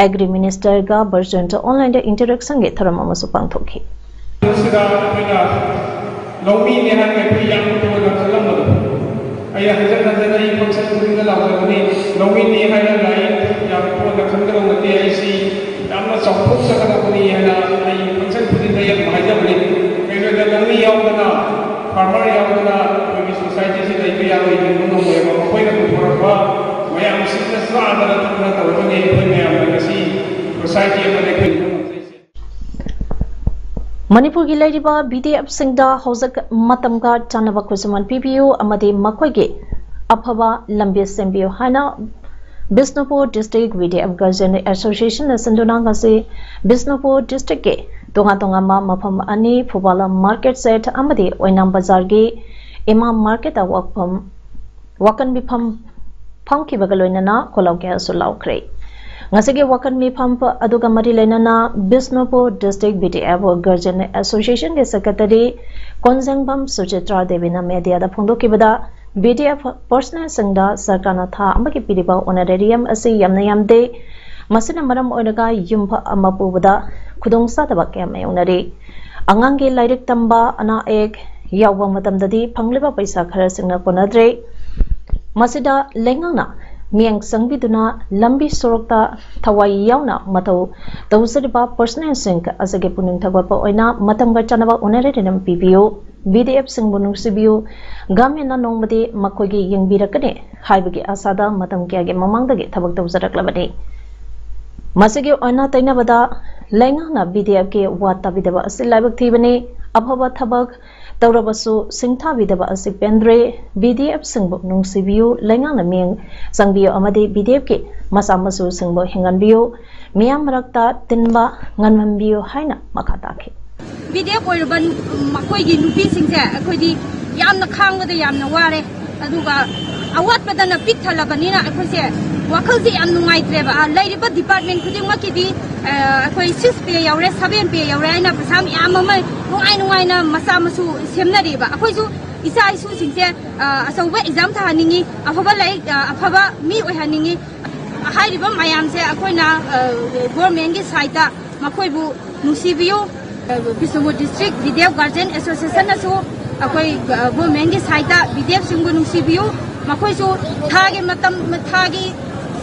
Agri Ministerꯒ virtual online interactionꯒꯤ ꯊꯧꯔꯝ ꯑꯃꯁꯨ ꯄꯥꯡꯊꯣꯛꯈꯤ꯫ ꯃꯁꯤꯗ ꯑꯩꯈꯣꯏꯅ ꯂꯧꯃꯤꯅꯤ ꯍꯥꯏꯔꯒ ꯑꯩꯈꯣꯏ ꯌꯥꯝ ꯇꯣꯏꯅ ꯈꯜꯂꯝꯕꯗꯣ, ꯑꯩꯅ ꯍꯟꯖꯟ ꯍꯟꯖꯟ ꯑꯩ function ꯈꯨꯗꯤꯡꯗ ꯂꯥꯛꯆꯕꯅꯤ, ꯂꯧꯃꯤꯅꯤ ꯍꯥꯏꯔꯒ ꯑꯩ ꯌꯥꯝ ꯇꯣꯏꯅ ꯈꯟꯒꯗꯧꯕ ꯅꯠꯇꯦ, ꯑꯩꯁꯤ ꯌꯥꯝꯅ ꯆꯥꯎꯊꯣꯛꯆꯒꯗꯧꯕꯅꯤ ꯍꯥꯏꯅ ꯑꯩ function ꯈꯨꯗꯤꯡꯗ ꯌꯥꯝ ꯍꯥꯏꯖꯕꯅꯤ꯫ ꯀꯩꯒꯤꯅꯣꯗ ꯂꯧꯃꯤ ꯌꯥꯎꯗꯅ, farmer ꯌꯥꯎꯗꯅ ꯑꯩꯈꯣꯏꯒꯤ societyꯁꯤ ꯂꯩꯕ ꯌꯥꯔꯣꯏ, ꯍꯤꯡꯕ ꯉꯝꯃꯣꯏꯕ꯫ ꯃꯈꯣꯏꯅ ꯄꯨꯊꯣꯔꯛꯄ ꯃꯌꯥꯝꯁꯤꯡꯅ ꯆꯥꯗꯅ ꯊꯛꯇꯅ ꯇꯧꯔꯒꯅꯤ ꯑꯩꯈꯣꯏ ꯃꯌꯥꯝꯅ ꯉꯁꯤ society ꯑꯃ ꯂꯦꯞꯍꯟꯕ ꯉꯝꯖꯩꯁꯦ꯫ ꯃꯅꯤꯄꯨꯔꯒꯤ ꯂꯩꯔꯤꯕ B D Fꯁꯤꯡꯗ ꯍꯧꯖꯤꯛ ꯃꯇꯝꯒ ꯆꯥꯟꯅꯕ ꯈꯨꯠꯁꯨꯃꯟ ꯄꯤꯕꯤꯌꯨ ꯑꯃꯗꯤ ꯃꯈꯣꯏꯒꯤ ꯑꯐꯕ ꯂꯝꯕꯤ ꯁꯦꯝꯕꯤꯌꯨ ꯍꯥꯏꯅ Bishnupur district V D F guardian ꯑꯦꯁꯣꯁꯤꯌꯦꯁꯟꯅ ꯁꯤꯟꯗꯨꯅ ꯉꯁꯤ ꯕꯤꯁꯅꯨꯄꯨꯔ ꯗꯤꯁꯇ꯭ꯔꯤꯛꯀꯤ ꯇꯣꯉꯥꯟ ꯇꯣꯉꯥꯟꯕ ꯃꯐꯝ ꯑꯅꯤ, ꯐꯨꯕꯥꯂꯝ ꯃꯥꯔꯀꯦꯠ ꯁꯦꯠ ꯑꯃꯗꯤ ꯑꯣꯏꯅꯥꯝ ꯕꯖꯥꯔꯒꯤ ꯏꯃꯥꯝ ꯃꯥꯔꯀꯦꯠꯇ ꯋꯥꯐꯝ ꯋꯥꯀꯟ ꯃꯤꯐꯝ ꯐꯝꯈꯤꯕꯒ ꯂꯣꯏꯅꯅ ꯈꯣꯜꯂꯥꯎ ꯀꯌꯥꯁꯨ ꯂꯥꯎꯈ꯭ꯔꯦ꯫ ꯉꯁꯤꯒꯤ ꯋꯥꯀꯟ ꯃꯤꯐꯝ ꯑꯗꯨꯒ ꯃꯔꯤ ꯂꯩꯅꯅ Bishnupur district V D F guardian ꯑꯦꯁꯣꯁꯤꯌꯦꯁꯟꯒꯤ ꯁꯦꯀ꯭ꯔꯦꯇꯔꯤ ꯀꯣꯟꯖꯦꯡꯕꯝ ꯁꯨꯆꯤꯇ꯭ꯔꯥ ꯗꯦꯕꯤꯅ ꯃꯦꯗꯤꯌꯥꯗ ꯐꯣꯡꯗꯣꯛꯈꯤꯕꯗ, ꯚꯤ ꯗꯤ ꯑꯦꯐ ꯄꯔꯁꯅꯦꯜꯁꯤꯡꯗ ꯁꯔꯀꯥꯔꯅ ꯊꯥ ꯑꯃꯒꯤ ꯄꯤꯔꯤꯕ ꯑꯣꯅꯔꯦꯔꯤꯌꯝ ꯑꯁꯤ ꯌꯥꯝꯅ ꯌꯥꯝꯗꯦ꯫ ꯃꯁꯤꯅ ꯃꯔꯝ ꯑꯣꯏꯔꯒ ꯌꯨꯝ ꯑꯃ ꯄꯨꯕꯗ ꯈꯨꯗꯣꯡꯆꯥꯗꯕ ꯀꯌꯥ ꯃꯥꯌꯣꯛꯅꯔꯤ꯫ ꯑꯉꯥꯡꯒꯤ ꯂꯥꯏꯔꯤꯛ ꯇꯝꯕ, ꯑꯅꯥ ꯑꯌꯦꯛ ꯌꯥꯎꯕ ꯃꯇꯝꯗꯗꯤ ꯐꯪꯂꯤꯕ ꯄꯩꯁꯥ ꯈꯔꯁꯤꯡꯅ ꯀꯣꯟꯅꯗ꯭ꯔꯦ꯫ ꯃꯁꯤꯗ ꯂꯩꯉꯥꯛꯅ ꯃꯤꯠꯌꯦꯡ ꯆꯪꯕꯤꯗꯨꯅ ꯂꯝꯕꯤ ꯁꯣꯔꯣꯛꯇ ꯊꯋꯥꯏ ꯌꯥꯎꯅ ꯃꯊꯧ ꯇꯧꯖꯔꯤꯕ ꯄꯔꯁꯅꯦꯜꯁꯤꯡ ꯑꯁꯤꯒꯤ ꯄꯨꯛꯅꯤꯡ ꯊꯧꯒꯠꯄ ꯑꯣꯏꯅ ꯃꯇꯝꯒ ꯆꯥꯟꯅꯕ ꯑꯣꯅꯔꯦꯔꯤꯌꯝ ꯄꯤꯕꯤꯌꯨ꯫ ꯚꯤ ꯗꯤ ꯑꯦꯐꯁꯤꯡꯕꯨ ꯅꯨꯡꯁꯤꯕꯤꯌꯨ꯫ ꯒꯚꯔꯟꯃꯦꯟꯠꯅ ꯅꯣꯡꯃꯗꯤ ꯃꯈꯣꯏꯒꯤ ꯌꯦꯡꯕꯤꯔꯛꯀꯅꯤ ꯍꯥꯏꯕꯒꯤ ꯑꯥꯁꯥꯗ ꯃꯇꯝ ꯀꯌꯥꯒꯤ ꯃꯃꯥꯡꯗꯒꯤ ꯊꯕꯛ ꯇꯧꯖꯔꯛꯂꯕꯅꯤ꯫ ꯃꯁꯤꯒꯤ ꯑꯣꯟꯅ ꯇꯩꯅꯕꯗ ꯂꯩꯉꯥꯛꯅ ꯚꯤ ꯗꯤ ꯑꯦꯐꯀꯤ ꯋꯥ ꯇꯥꯕꯤꯗꯕ ꯑꯁꯤ ꯂꯥꯏꯕꯛ ꯊꯤꯕꯅꯤ꯫ ꯑꯐꯕ ꯊꯕꯛ ꯇꯧꯔꯕꯁꯨ ꯁꯤꯡꯊꯥꯕꯤꯗꯕ ꯑꯁꯤ ꯄꯦꯟꯗ꯭ꯔꯦ꯫ ꯚꯤ ꯗꯤ ꯑꯦꯐꯁꯤꯡꯕꯨ ꯅꯨꯡꯁꯤꯕꯤꯌꯨ, ꯂꯩꯉꯥꯛꯅ ꯃꯤꯠꯌꯦꯡ ꯆꯪꯕꯤꯌꯨ ꯑꯃꯗꯤ ꯚꯤ ꯗꯤ ꯑꯦꯐꯀꯤ ꯃꯆꯥ ꯃꯁꯨꯁꯤꯡꯕꯨ ꯍꯤꯡꯍꯟꯕꯤꯌꯨ꯫ ꯃꯤꯌꯥꯝ ꯃꯔꯛꯇ ꯇꯤꯟꯕ ꯉꯝꯍꯟꯕꯤꯌꯨ ꯍꯥꯏꯅ ꯃꯈꯥ ꯇꯥꯈꯤ꯫ ꯚꯤ ꯗꯤ ꯑꯦꯐ ꯑꯣꯏꯔꯕ ꯃꯈꯣꯏꯒꯤ ꯅꯨꯄꯤꯁꯤꯡꯁꯦ ꯑꯩꯈꯣꯏꯗꯤ ꯌꯥꯝꯅ ꯈꯥꯡꯕꯗ ꯌꯥꯝꯅ ꯋꯥꯔꯦ꯫ ꯑꯗꯨꯒ ꯑꯋꯥꯠꯄꯗꯅ ꯄꯤꯛ ꯊꯜꯂꯕꯅꯤꯅ ꯑꯩꯈꯣꯏꯁꯦ ꯋꯥꯈꯜꯁꯦ ꯌꯥꯝ ꯅꯨꯡꯉꯥꯏꯇ꯭ꯔꯦꯕ꯫ ꯑ, ꯂꯩꯔꯤꯕ ꯗꯤꯄꯥꯔꯠꯃꯦꯟ ꯈꯨꯗꯤꯡꯃꯛꯀꯤꯗꯤ, ꯑ, ꯑꯩꯈꯣꯏ ꯁꯤꯛꯁ ꯄꯦ ꯌꯧꯔꯦ, ꯁꯚꯦꯟ ꯄꯦ ꯌꯧꯔꯦ ꯍꯥꯏꯅ ꯄꯩꯁꯥ ꯃꯌꯥꯝ ꯑꯃ ꯅꯨꯡꯉꯥꯏ ꯅꯨꯡꯉꯥꯏꯅ ꯃꯆꯥ ꯃꯁꯨ ꯁꯦꯝꯅꯔꯤꯕ꯫ ꯑꯩꯈꯣꯏꯁꯨ ꯏꯆꯥ ꯏꯁꯨꯁꯤꯡꯁꯦ, ꯑ, ꯑꯆꯧꯕ ꯑꯦꯛꯖꯥꯝ ꯊꯥꯍꯟꯅꯤꯡꯉꯤ, ꯑꯐꯕ ꯂꯥꯏꯔꯤꯛ, ꯑ, ꯑꯐꯕ ꯃꯤ ꯑꯣꯏꯍꯟꯅꯤꯡꯉꯤ꯫ ꯍꯥꯏꯔꯤꯕ ꯃꯌꯥꯝꯁꯦ ꯑꯩꯈꯣꯏꯅ, ꯑ, ꯒꯣꯔꯃꯦꯟꯒꯤ ꯁꯥꯏꯠꯇ ꯃꯈꯣꯏꯕꯨ ꯅꯨꯡꯁꯤꯕꯤꯌꯨ꯫ Bishnupur district V D F guardian ꯑꯦꯁꯣꯁꯤꯌꯦꯁꯟꯅꯁꯨ ꯑꯩꯈꯣꯏ, ꯑ, ꯒꯣꯔꯃꯦꯟꯒꯤ ꯁꯥꯏꯠꯇ ꯚꯤ ꯗꯤ ꯑꯦꯐꯁꯤꯡꯕꯨ ꯅꯨꯡꯁꯤꯕꯤꯌꯨ꯫ ꯃꯈꯣꯏꯁꯨ ꯊꯥꯒꯤ ꯃꯇꯝ, ꯊꯥꯒꯤ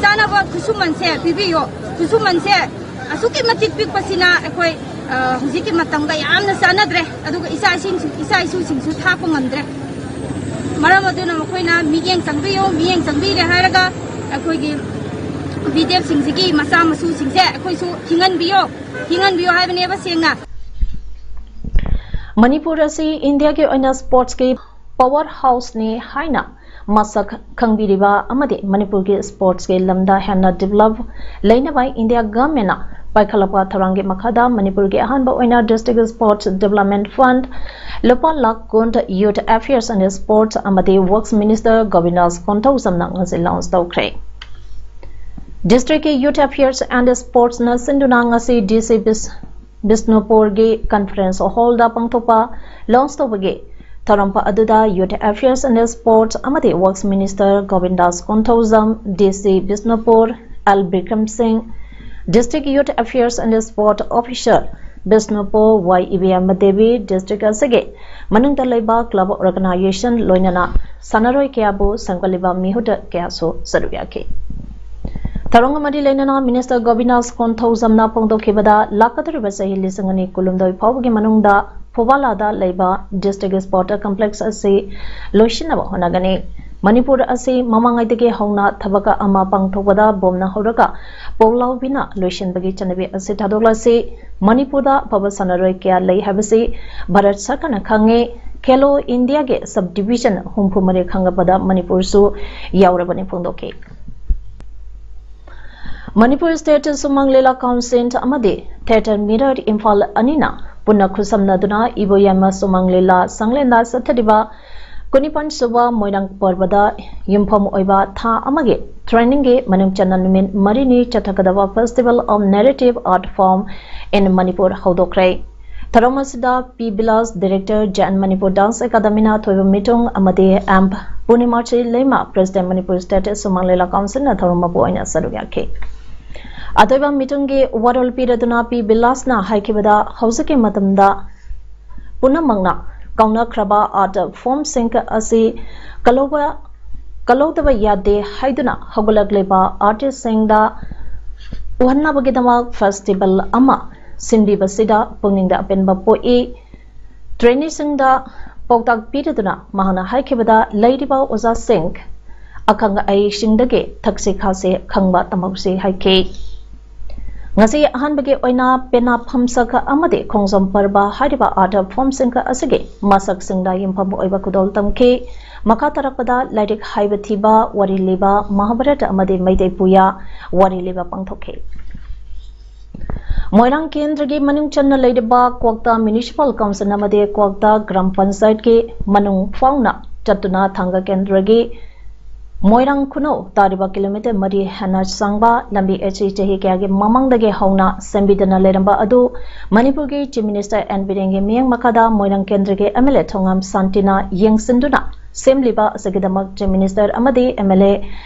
ꯆꯥꯅꯕ ꯈꯨꯠꯁꯨꯃꯟꯁꯦ ꯄꯤꯕꯤꯌꯨ꯫ ꯈꯨꯠꯁꯨꯃꯟꯁꯦ ꯑꯁꯨꯛꯀꯤ ꯃꯇꯤꯛ ꯄꯤꯛꯄꯁꯤꯅ ꯑꯩꯈꯣꯏ, ꯑ, ꯍꯧꯖꯤꯛꯀꯤ ꯃꯇꯝꯒ ꯌꯥꯝꯅ ꯆꯥꯟꯅꯗ꯭ꯔꯦ꯫ ꯑꯗꯨꯒ ꯏꯆꯥ ꯏꯁꯤꯡꯁꯨ, ꯏꯆꯥ ꯏꯁꯨꯁꯤꯡꯁꯨ ꯊꯥꯛꯄ ꯉꯝꯗ꯭ꯔꯦ꯫ ꯃꯔꯝ ꯑꯗꯨꯅ ꯃꯈꯣꯏꯅ ꯃꯤꯠꯌꯦꯡ ꯆꯪꯕꯤꯌꯨ, ꯃꯤꯠꯌꯦꯡ ꯆꯪꯕꯤꯔꯦ ꯍꯥꯏꯔꯒ ꯑꯩꯈꯣꯏꯒꯤ ꯚꯤ ꯗꯤ ꯑꯦꯐꯁꯤꯡꯁꯤꯒꯤ ꯃꯆꯥ ꯃꯁꯨꯁꯤꯡꯁꯦ ꯑꯩꯈꯣꯏꯁꯨ ꯍꯤꯡꯍꯟꯕꯤꯌꯣ, ꯍꯤꯡꯍꯟꯕꯤꯌꯣ ꯍꯥꯏꯕꯅꯦꯕ ꯁꯦꯡꯅ꯫ ꯃꯅꯤꯄꯨꯔ ꯑꯁꯤ ꯏꯟꯗꯤꯌꯥꯒꯤ ꯑꯣꯏꯅ ꯁ꯭ꯄꯣꯔꯠꯁꯀꯤ ꯄꯥꯋꯔ ꯍꯥꯎꯁꯅꯤ ꯍꯥꯏꯅ ꯃꯁꯛ ꯈꯪꯕꯤꯔꯤꯕ ꯑꯃꯗꯤ ꯃꯅꯤꯄꯨꯔꯒꯤ sportsꯀꯤ ꯂꯝꯗ ꯍꯦꯟꯅ develop ꯂꯩꯅꯕ India governmentꯅ ꯄꯥꯏꯈꯠꯂꯛꯄ ꯊꯧꯔꯥꯡꯒꯤ ꯃꯈꯥꯗ ꯃꯅꯤꯄꯨꯔꯒꯤ ꯑꯍꯥꯟꯕ ꯑꯣꯏꯅ district sports development fund ꯂꯨꯄꯥ ꯂꯥꯈ ꯀꯨꯟ Youth Affairs and Sports ꯑꯃꯗꯤ Works Minister ꯒꯣꯕꯤꯟꯗꯥꯁ ꯀꯣꯟꯊꯧꯖꯝꯅ ꯉꯁꯤ launch ꯇꯧꯈ꯭ꯔꯦ꯫ Districtꯀꯤ Youth Affairs and Sportsꯅ ꯁꯤꯟꯗꯨꯅ ꯉꯁꯤ DC ꯕꯤꯁ-, ꯕꯤꯁꯅꯨꯄꯨꯔꯒꯤ conference hallꯗ ꯄꯥꯡꯊꯣꯛꯄ launch ꯇꯧꯕꯒꯤ ꯊꯧꯔꯝ ꯑꯗꯨꯗ Youth Affairs and Sports ꯑꯃꯗꯤ Works Minister Govindas Konthoujam, DC Bishnupur L Bikram Singh, District Youth Affairs and Sport Officer Bishnupur ꯋꯥꯏ ꯏꯕꯦꯝꯃ ꯗꯦꯕꯤ, district ꯑꯁꯤꯒꯤ ꯃꯅꯨꯡꯗ ꯂꯩꯕ club organization ꯂꯣꯏꯅꯅ ꯁꯥꯟꯅꯔꯣꯏ ꯀꯌꯥꯕꯨ ꯁꯦꯝꯒꯠꯂꯤꯕ ꯃꯤꯍꯨꯠ ꯀꯌꯥꯁꯨ ꯁꯔꯨꯛ ꯌꯥꯈꯤ꯫ ꯊꯧꯔꯝꯒ ꯃꯔꯤ ꯂꯩꯅꯅ Minister ꯒꯣꯕꯤꯟꯗꯥꯁ ꯀꯣꯟꯊꯧꯖꯝꯅ ꯐꯣꯡꯗꯣꯛꯈꯤꯕꯗ, ꯂꯥꯛꯀꯗꯧꯔꯤꯕ ꯆꯍꯤ ꯂꯤꯁꯤꯡ ꯑꯅꯤ ꯀꯨꯟꯍꯨꯝꯗꯣꯏ ꯐꯥꯎꯕꯒꯤ ꯃꯅꯨꯡꯗ ꯐꯨꯕꯥꯂꯥꯗ ꯂꯩꯕ district sport complex ꯑꯁꯤ ꯂꯣꯏꯁꯤꯟꯅꯕ ꯍꯣꯠꯅꯒꯅꯤ꯫ ꯃꯅꯤꯄꯨꯔ ꯑꯁꯤ ꯃꯃꯥꯡꯉꯩꯗꯒꯤ ꯍꯧꯅ ꯊꯕꯛ ꯑꯃ ꯄꯥꯡꯊꯣꯛꯄꯗ ꯕꯣꯝꯅ ꯍꯧꯔꯒ ꯄꯣꯛꯂꯥꯎꯕꯤꯅ ꯂꯣꯏꯁꯤꯟꯕꯒꯤ ꯆꯠꯅꯕꯤ ꯑꯁꯤ ꯊꯥꯗꯣꯛꯂꯁꯤ꯫ ꯃꯅꯤꯄꯨꯔꯗ ꯑꯐꯕ ꯁꯥꯟꯅꯔꯣꯏ ꯀꯌꯥ ꯂꯩ ꯍꯥꯏꯕꯁꯤ ꯚꯥꯔꯠ ꯁꯔꯀꯥꯔꯅ ꯈꯪꯉꯤ꯫ ꯈꯦꯂꯣ ꯏꯟꯗꯤꯌꯥꯒꯤ sub division ꯍꯨꯝꯐꯨ ꯃꯔꯤ ꯈꯪꯒꯠꯄꯗ ꯃꯅꯤꯄꯨꯔꯁꯨ ꯌꯥꯎꯔꯕꯅꯤ ꯐꯣꯡꯗꯣꯛꯈꯤ꯫ ꯃꯅꯤꯄꯨꯔ State ꯁꯨꯃꯥꯡ ꯂꯤꯂꯥ Council ꯑꯃꯗꯤ Theatre Mirror ꯏꯝꯐꯥꯜ ꯑꯅꯤꯅ ꯄꯨꯟꯅ ꯈꯨꯠꯁꯝꯅꯗꯨꯅ ꯏꯕꯣꯌꯥꯏꯃ ꯁꯨꯃꯥꯡ ꯂꯤꯂꯥ ꯁꯪꯂꯦꯟꯗ ꯆꯠꯊꯔꯤꯕ ꯀꯨꯟꯅꯤꯄꯥꯟ ꯁꯨꯕ ꯃꯣꯏꯔꯥꯡ ꯄꯔꯕꯗ ꯌꯨꯝꯐꯝ ꯑꯣꯏꯕ ꯊꯥ ꯑꯃꯒꯤ trainingꯒꯤ ꯃꯅꯨꯡ ꯆꯟꯅ ꯅꯨꯃꯤꯠ ꯃꯔꯤꯅꯤ ꯆꯠꯊꯒꯗꯕ Festival of Narrative Art Form in Manipur ꯍꯧꯗꯣꯛꯈ꯭ꯔꯦ꯫ ꯊꯧꯔꯝ ꯑꯁꯤꯗ P Bilas, Director, Jain Manipur Dance Academyꯅ ꯑꯊꯣꯏꯕ ꯃꯤꯇꯨꯡ ꯑꯃꯗꯤ ꯑꯦꯝ ꯄꯨꯔꯅꯤꯃꯥꯆꯤ ꯂꯩꯃ, President, Manipur State ꯁꯨꯃꯥꯡ ꯂꯤꯂꯥ Councilꯅ ꯊꯧꯔꯝ ꯃꯄꯨ ꯑꯣꯏꯅ ꯁꯔꯨꯛ ꯌꯥꯈꯤ꯫ ꯑꯊꯣꯏꯕ ꯃꯤꯇꯨꯡꯒꯤ ꯋꯥꯔꯣꯜ ꯄꯤꯔꯗꯨꯅ ꯄꯤ ꯕꯤꯂꯥꯁꯅ ꯍꯥꯏꯈꯤꯕꯗ, ꯍꯧꯖꯤꯛꯀꯤ ꯃꯇꯝꯗ ꯄꯨꯝꯅꯃꯛꯅ ꯀꯥꯎꯅꯈ꯭ꯔꯕ art formꯁꯤꯡ ꯑꯁꯤ ꯀꯜꯍꯧꯕ, ꯀꯜꯍꯧꯗꯕ ꯌꯥꯗꯦ ꯍꯥꯏꯗꯨꯅ ꯍꯧꯒꯠꯂꯛꯂꯤꯕ artistꯁꯤꯡꯗ ꯎꯍꯟꯅꯕꯒꯤꯗꯃꯛ festival ꯑꯃ ꯁꯤꯟꯕꯤꯕꯁꯤꯗ ꯄꯨꯛꯅꯤꯡꯗ ꯑꯄꯦꯟꯕ ꯄꯣꯛꯏ꯫ Traineeꯁꯤꯡꯗ ꯄꯥꯎꯇꯥꯛ ꯄꯤꯔꯗꯨꯅ ꯃꯍꯥꯛꯅ ꯍꯥꯏꯈꯤꯕꯗ, ꯂꯩꯔꯤꯕ ꯑꯣꯖꯥꯁꯤꯡ ꯑꯈꯪ ꯑꯍꯩꯁꯤꯡꯗꯒꯤ ꯊꯛꯁꯤ ꯈꯥꯁꯤ ꯈꯪꯕ ꯇꯝꯍꯧꯁꯤ ꯍꯥꯏꯈꯤ꯫ ꯉꯁꯤ ꯑꯍꯥꯟꯕꯒꯤ ꯑꯣꯏꯅ ꯄꯦꯅꯥ ꯐꯝꯁꯛ ꯑꯃꯗꯤ ꯈꯣꯡꯖꯣꯝ ꯄꯔꯕ ꯍꯥꯏꯔꯤꯕ ꯑꯥꯔꯊ ꯐꯣꯝꯁꯤꯡ ꯑꯁꯤꯒꯤ ꯃꯁꯛꯁꯤꯡꯗ ꯌꯨꯝꯐꯝ ꯑꯣꯏꯕ ꯈꯨꯗꯣꯜ ꯇꯝꯈꯤ꯫ ꯃꯈꯥ ꯇꯥꯔꯛꯄꯗ ꯂꯥꯏꯔꯤꯛ ꯍꯥꯏꯕ ꯊꯤꯕ, ꯋꯥꯔꯤ ꯂꯤꯕ, ꯃꯍꯥꯚꯥꯔꯠ ꯑꯃꯗꯤ ꯃꯩꯇꯩ ꯄꯨꯌꯥ ꯋꯥꯔꯤ ꯂꯤꯕ ꯄꯥꯡꯊꯣꯛꯈꯤ꯫ ꯃꯣꯏꯔꯥꯡ ꯀꯦꯟꯗ꯭ꯔꯒꯤ ꯃꯅꯨꯡ ꯆꯟꯅ ꯂꯩꯔꯤꯕ ꯀ꯭ꯋꯥꯛꯇꯥ ꯃ꯭ꯌꯨꯅꯤꯁꯤꯄꯥꯜ ꯀꯥꯎꯟꯁꯤꯜ ꯑꯃꯗꯤ ꯀ꯭ꯋꯥꯛꯇꯥ ꯒ꯭ꯔꯥꯝ ꯄꯟꯆꯥꯌꯠꯀꯤ ꯃꯅꯨꯡ ꯐꯥꯎꯅ ꯆꯠꯇꯨꯅ ꯊꯥꯡꯒ ꯀꯦꯟꯗ꯭ꯔꯒꯤ ꯃꯣꯏꯔꯥꯡ ꯈꯨꯅꯧ ꯇꯥꯔꯤꯕ ꯀꯤꯂꯣꯃꯤꯇꯔ ꯃꯔꯤ ꯍꯦꯟꯅ ꯁꯥꯡꯕ ꯂꯝꯕꯤ ꯑꯁꯤ ꯆꯍꯤ ꯀꯌꯥꯒꯤ ꯃꯃꯥꯡꯗꯒꯤ ꯍꯧꯅ ꯁꯦꯝꯕꯤꯗꯨꯅ ꯂꯩꯔꯝꯕ ꯑꯗꯨ ꯃꯅꯤꯄꯨꯔꯒꯤ ꯆꯤꯐ ꯃꯤꯅꯤꯁꯇꯔ ꯑꯦꯟ ꯕꯤꯔꯦꯟꯒꯤ ꯃꯤꯠꯌꯦꯡ ꯃꯈꯥꯗ ꯃꯣꯏꯔꯥꯡ ꯀꯦꯟꯗ꯭ꯔꯒꯤ ꯑꯦꯝ ꯑꯦꯜ ꯑꯦ ꯊꯣꯉꯥꯝ ꯁꯥꯟꯇꯤꯅ ꯌꯦꯡꯁꯤꯟꯗꯨꯅ ꯁꯦꯝꯂꯤꯕ ꯑꯁꯤꯒꯤꯗꯃꯛ ꯆꯤꯐ ꯃꯤꯅꯤꯁꯇꯔ ꯑꯃꯗꯤ ꯑꯦꯝ ꯑꯦꯜ ꯑꯦ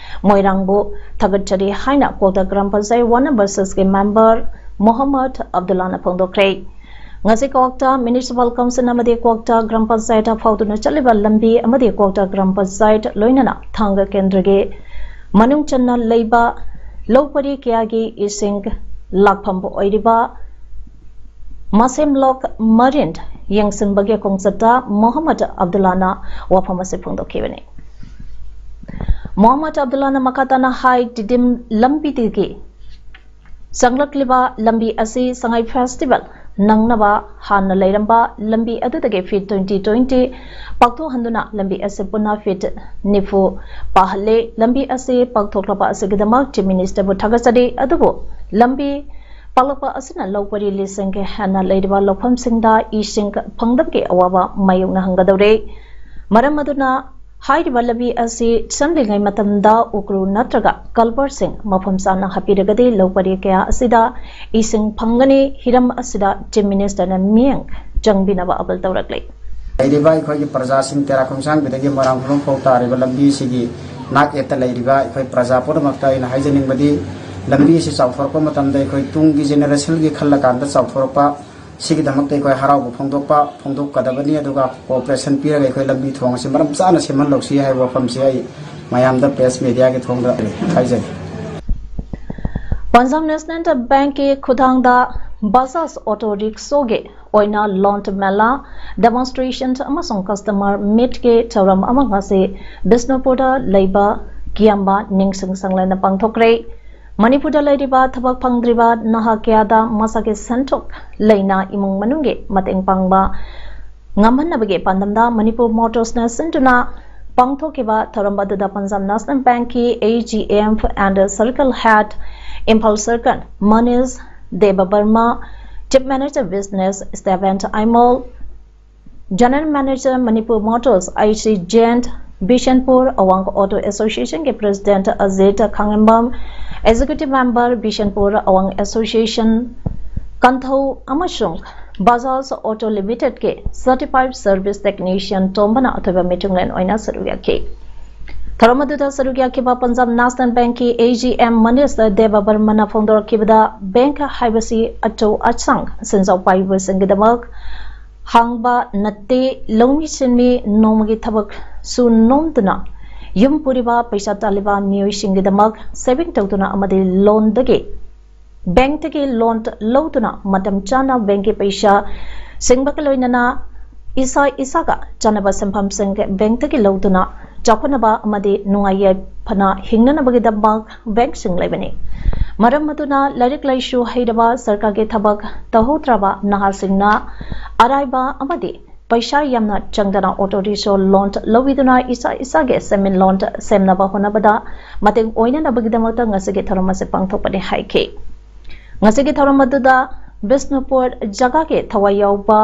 ꯃꯣꯏꯔꯥꯡꯕꯨ ꯊꯥꯒꯠꯆꯔꯤ ꯍꯥꯏꯅ ꯀ꯭ꯋꯥꯛꯇꯥ ꯒ꯭ꯔꯥꯝ ꯄꯟꯆꯥꯌꯠ ꯋꯥꯔꯗ ꯅꯝꯕꯔ ꯁꯤꯛꯁꯀꯤ ꯃꯦꯝꯕꯔ ꯃꯣꯍꯝꯃꯗ ꯑꯕꯗꯨꯜꯂꯥꯅ ꯐꯣꯡꯗꯣꯛꯈ꯭ꯔꯦ꯫ ꯉꯁꯤ ꯀ꯭ꯋꯥꯛꯇꯥ ꯃ꯭ꯌꯨꯅꯤꯁꯤꯄꯥꯜ ꯀꯥꯎꯟꯁꯤꯜ ꯑꯃꯗꯤ ꯀ꯭ꯋꯥꯛꯇꯥ ꯒ꯭ꯔꯥꯝ ꯄꯟꯆꯥꯌꯠꯇ ꯐꯥꯎꯗꯨꯅ ꯆꯠꯂꯤꯕ ꯂꯝꯕꯤ ꯑꯃꯗꯤ ꯀ꯭ꯋꯥꯛꯇꯥ ꯒ꯭ꯔꯥꯝ ꯄꯟꯆꯥꯌꯠ ꯂꯣꯏꯅꯅ ꯊꯥꯡꯒ ꯀꯦꯟꯗ꯭ꯔꯒꯤ ꯃꯅꯨꯡ ꯆꯟꯅ ꯂꯩꯕ ꯂꯧ ꯄꯔꯤ ꯀꯌꯥꯒꯤ ꯏꯁꯤꯡ ꯂꯥꯛꯐꯝꯕꯨ ꯑꯣꯏꯔꯤꯕ ꯃꯁꯦꯝꯂꯣꯛ ꯃꯔꯤꯟ ꯌꯦꯡꯁꯤꯟꯕꯒꯤ ꯈꯣꯡꯆꯠꯇ ꯃꯣꯍꯝꯃꯗ ꯑꯕꯗꯨꯜꯂꯥꯅ ꯋꯥꯐꯝ ꯑꯁꯤ ꯐꯣꯡꯗꯣꯛꯈꯤꯕꯅꯤ꯫ ꯃꯣꯍꯝꯃꯗ ꯑꯕꯗꯨꯜꯂꯥꯅ ꯃꯈꯥ ꯇꯥꯅ ꯍꯥꯏ, ꯇꯤꯗꯤꯝ ꯂꯝꯕꯤꯗꯒꯤ ꯆꯪꯂꯛꯂꯤꯕ ꯂꯝꯕꯤ ꯑꯁꯤ ꯁꯉꯥꯏ ꯐꯦꯁꯇꯤꯚꯦꯜ ꯅꯪꯅꯕ ꯍꯥꯟꯅ ꯂꯩꯔꯝꯕ ꯂꯝꯕꯤ ꯑꯗꯨꯗꯒꯤ ꯐꯤꯠ ꯇ꯭ꯋꯦꯟꯇꯤ ꯇ꯭ꯋꯦꯟꯇꯤ ꯄꯥꯛꯊꯣꯛꯍꯟꯗꯨꯅ ꯂꯝꯕꯤ ꯑꯁꯤ ꯄꯨꯟꯅ ꯐꯤꯠ ꯅꯤꯐꯨ ꯄꯥꯍꯜꯂꯦ꯫ ꯂꯝꯕꯤ ꯑꯁꯤ ꯄꯥꯛꯊꯣꯛꯂꯕ ꯑꯁꯤꯒꯤꯗꯃꯛ ꯆꯤꯐ ꯃꯤꯅꯤꯁꯇꯔꯕꯨ ꯊꯥꯒꯠꯆꯔꯤ꯫ ꯑꯗꯨꯕꯨ ꯂꯝꯕꯤ ꯄꯥꯛꯂꯛꯄ ꯑꯁꯤꯅ ꯂꯧ ꯄꯔꯤ ꯂꯤꯁꯤꯡ ꯍꯦꯟꯅ ꯂꯩꯔꯤꯕ ꯂꯧꯐꯝꯁꯤꯡꯗ ꯏꯁꯤꯡ ꯐꯪꯗꯕꯒꯤ ꯑꯋꯥꯕ ꯃꯥꯌꯣꯛꯅꯍꯟꯒꯗꯧꯔꯦ꯫ ꯃꯔꯝ ꯑꯗꯨꯅ ꯍꯥꯏꯔꯤꯕ ꯂꯝꯕꯤ ꯑꯁꯤ ꯆꯪꯂꯤꯉꯩ ꯃꯇꯝꯗ ꯎꯀ꯭ꯔꯨ ꯅꯠꯇ꯭ꯔꯒ ꯀꯜꯚꯔꯁꯤꯡ ꯃꯐꯝ ꯆꯥꯅ ꯍꯥꯞꯄꯤꯔꯒꯗꯤ ꯂꯧ ꯄꯔꯤ ꯀꯌꯥ ꯑꯁꯤꯗ ꯏꯁꯤꯡ ꯐꯪꯒꯅꯤ꯫ ꯍꯤꯔꯝ ꯑꯁꯤꯗ ꯆꯤꯐ ꯃꯤꯅꯤꯁꯇꯔꯅ ꯃꯤꯠꯌꯦꯡ ꯆꯪꯕꯤꯅꯕ ꯑꯄꯤꯜ ꯇꯧꯔꯛꯂꯤ꯫ ꯂꯩꯔꯤꯕ ꯑꯩꯈꯣꯏꯒꯤ ꯄ꯭ꯔꯖꯥꯁꯤꯡ ꯇꯦꯔꯥ ꯈꯣꯡꯁꯥꯡꯕꯤꯗꯒꯤ ꯃꯣꯏꯔꯥꯡ ꯈꯨꯅꯧ ꯐꯥꯎ ꯇꯥꯔꯤꯕ ꯂꯝꯕꯤꯁꯤꯒꯤ ꯅꯥꯛ ꯌꯦꯠꯇ ꯂꯩꯔꯤꯕ ꯑꯩꯈꯣꯏ ꯄ꯭ꯔꯖꯥ ꯄꯨꯝꯅꯃꯛꯇ ꯑꯩꯅ ꯍꯥꯏꯖꯅꯤꯡꯕꯗꯤ, ꯂꯝꯕꯤ ꯑꯁꯤ ꯆꯥꯎꯊꯣꯔꯛꯄ ꯃꯇꯝꯗ ꯑꯩꯈꯣꯏ ꯇꯨꯡꯒꯤ ꯖꯦꯅꯦꯔꯦꯁꯟꯒꯤ ꯈꯜꯂꯀꯥꯟꯗ ꯆꯥꯎꯊꯣꯔꯛꯄ, ꯁꯤꯒꯤꯗꯃꯛꯇ ꯑꯩꯈꯣꯏ ꯍꯔꯥꯎꯕ ꯐꯣꯡꯗꯣꯛꯄ ꯐꯣꯡꯗꯣꯛꯀꯗꯕꯅꯤ꯫ ꯑꯗꯨꯒ ꯀꯣꯑꯣꯄꯔꯦꯁꯟ ꯄꯤꯔꯒ ꯑꯩꯈꯣꯏ ꯂꯝꯕꯤ ꯊꯣꯡ ꯑꯁꯤ ꯃꯔꯝ ꯆꯥꯅ ꯁꯦꯝꯍꯜꯂꯧꯁꯤ ꯍꯥꯏꯕ ꯋꯥꯐꯝꯁꯤ ꯑꯩ ꯃꯌꯥꯝꯗ ꯄ꯭ꯔꯦꯁ ꯃꯦꯗꯤꯌꯥꯒꯤ ꯊꯣꯡꯗ ꯍꯥꯏꯖꯔꯤ꯫ ꯄꯟꯖꯥꯕ ꯅꯦꯁꯅꯦꯜ ꯕꯦꯡꯛꯀꯤ ꯈꯨꯊꯥꯡꯗ ꯕꯖꯥꯖ ꯑꯣꯇꯣ ꯔꯤꯛꯁꯣꯒꯤ ꯑꯣꯏꯅ ꯂꯣꯟ ꯃꯦꯂꯥ, ꯗꯦꯃꯣꯟꯁꯇ꯭ꯔꯦꯁꯟ ꯑꯃꯁꯨꯡ ꯀꯁꯇꯃꯔ ꯃꯤꯠꯀꯤ ꯊꯧꯔꯝ ꯑꯃ ꯉꯁꯤ ꯕꯤꯁꯅꯨꯄꯨꯔꯗ ꯂꯩꯕ ꯀꯤꯌꯥꯝꯕ ꯅꯤꯡꯁꯤꯡ ꯁꯪꯂꯦꯟꯗ ꯄꯥꯡꯊꯣꯛꯈ꯭ꯔꯦ꯫ ꯃꯅꯤꯄꯨꯔꯗ ꯂꯩꯔꯤꯕ ꯊꯕꯛ ꯐꯪꯗ꯭ꯔꯤꯕ ꯅꯍꯥ ꯀꯌꯥꯗ ꯃꯁꯥꯒꯤ ꯁꯦꯟꯊꯣꯛ ꯂꯩꯅ ꯏꯃꯨꯡ ꯃꯅꯨꯡꯒꯤ ꯃꯇꯦꯡ ꯄꯥꯡꯕ ꯉꯝꯍꯟꯅꯕꯒꯤ ꯄꯥꯟꯗꯝꯗ ꯃꯅꯤꯄꯨꯔ ꯃꯣꯇꯣꯔꯁꯅ ꯁꯤꯟꯗꯨꯅ ꯄꯥꯡꯊꯣꯛꯈꯤꯕ ꯊꯧꯔꯝ ꯑꯗꯨꯗ ꯄꯟꯖꯥꯕ ꯅꯦꯁꯅꯦꯜ ꯕꯦꯡꯛꯀꯤ A G M and Circle Head, Imphal Circle, Manish ꯗꯦꯕꯕꯔꯃ, Chief Manager Business, Stephen Aimol, General Manager, Manipur Motors, I C Jayant, Bishenpur Awang auto ꯑꯦꯁꯣꯁꯤꯌꯦꯁꯟꯒꯤ president Ajit Khangembam, executive member, Bishenpur Awang association Konthou ꯑꯃꯁꯨꯡ ꯕꯖꯥꯖ ꯑꯣꯇꯣ ꯂꯤꯃꯤꯇꯦꯗꯀꯤ ꯁꯔꯇꯤꯐꯥꯏꯗ ꯁꯔꯚꯤꯁ ꯇꯦꯛꯅꯤꯁꯤꯌꯟ ꯇꯣꯝꯕꯅ ꯑꯊꯣꯏꯕ ꯃꯤꯊꯨꯡꯂꯦꯟ ꯑꯣꯏꯅ ꯁꯔꯨꯛ ꯌꯥꯈꯤ꯫ ꯊꯧꯔꯝ ꯑꯗꯨꯗ ꯁꯔꯨꯛ ꯌꯥꯈꯤꯕ ꯄꯟꯖꯥꯕ ꯅꯦꯁꯅꯦꯜ ꯕꯦꯡꯛꯀꯤ A G M ꯃꯅꯤꯁ ꯗꯦꯕꯕꯔꯃꯅ ꯐꯣꯡꯗꯣꯔꯛꯈꯤꯕꯗ, ꯕꯦꯡꯛ ꯍꯥꯏꯕꯁꯤ ꯑꯆꯧ ꯑꯁꯥꯡ ꯁꯦꯟꯖꯥꯎ ꯄꯥꯏꯕꯁꯤꯡꯒꯤꯗꯃꯛ ꯍꯥꯡꯕ ꯅꯠꯇꯦ꯫ ꯂꯧꯃꯤ ꯁꯤꯟꯃꯤ ꯅꯣꯡꯃꯒꯤ ꯊꯕꯛ ꯁꯨ ꯅꯣꯝꯗꯨꯅ ꯌꯨꯝ ꯄꯨꯔꯤꯕ, ꯄꯩꯁꯥ ꯇꯥꯜꯂꯤꯕ ꯃꯤꯑꯣꯏꯁꯤꯡꯒꯤꯗꯃꯛ ꯁꯦꯚꯤꯡ ꯇꯧꯗꯨꯅ ꯑꯃꯗꯤ ꯂꯣꯟꯗꯒꯤ, ꯕꯦꯡꯛꯇꯒꯤ ꯂꯣꯟ ꯂꯧꯗꯨꯅ ꯃꯇꯝ ꯆꯥꯅ ꯕꯦꯡꯛꯀꯤ ꯄꯩꯁꯥ ꯁꯤꯡꯕꯒ ꯂꯣꯏꯅꯅ ꯏꯁꯥ ꯏꯁꯥꯒ ꯆꯥꯟꯅꯕ ꯁꯦꯟꯐꯝꯁꯤꯡ ꯕꯦꯡꯛꯇꯒꯤ ꯂꯧꯗꯨꯅ ꯆꯥꯎꯈꯠꯅꯕ ꯑꯃꯗꯤ ꯅꯨꯡꯉꯥꯏ ꯌꯥꯏꯐꯅ ꯍꯤꯡꯅꯅꯕꯒꯤꯗꯃꯛ ꯕꯦꯡꯛꯁꯤꯡ ꯂꯩꯕꯅꯤ꯫ ꯃꯔꯝ ꯑꯗꯨꯅ ꯂꯥꯏꯔꯤꯛ ꯂꯥꯏꯁꯨ ꯍꯩꯔꯕ, ꯁꯔꯀꯥꯔꯒꯤ ꯊꯕꯛ ꯇꯧꯍꯧꯗ꯭ꯔꯕ ꯅꯍꯥꯁꯤꯡꯅ ꯑꯔꯥꯏꯕ ꯑꯃꯗꯤ ꯄꯩꯁꯥ ꯌꯥꯝꯅ ꯆꯪꯗꯅ ꯑꯣꯇꯣ ꯔꯤꯛꯁꯣ ꯂꯣꯟ ꯂꯧꯕꯤꯗꯨꯅ ꯏꯁꯥ ꯏꯁꯥꯒꯤ ꯁꯦꯟꯃꯤꯠꯂꯣꯟ ꯁꯦꯝꯅꯕ ꯍꯣꯠꯅꯕꯗ ꯃꯇꯦꯡ ꯑꯣꯏꯅꯅꯕꯒꯤꯗꯃꯛꯇ ꯉꯁꯤꯒꯤ ꯊꯧꯔꯝ ꯑꯁꯤ ꯄꯥꯡꯊꯣꯛꯄꯅꯤ ꯍꯥꯏꯈꯤ꯫ ꯉꯁꯤꯒꯤ ꯊꯧꯔꯝ ꯑꯗꯨꯗ ꯕꯤꯁꯅꯨꯄꯨꯔ ꯖꯒꯥꯒꯤ ꯊꯋꯥꯏ ꯌꯥꯎꯕ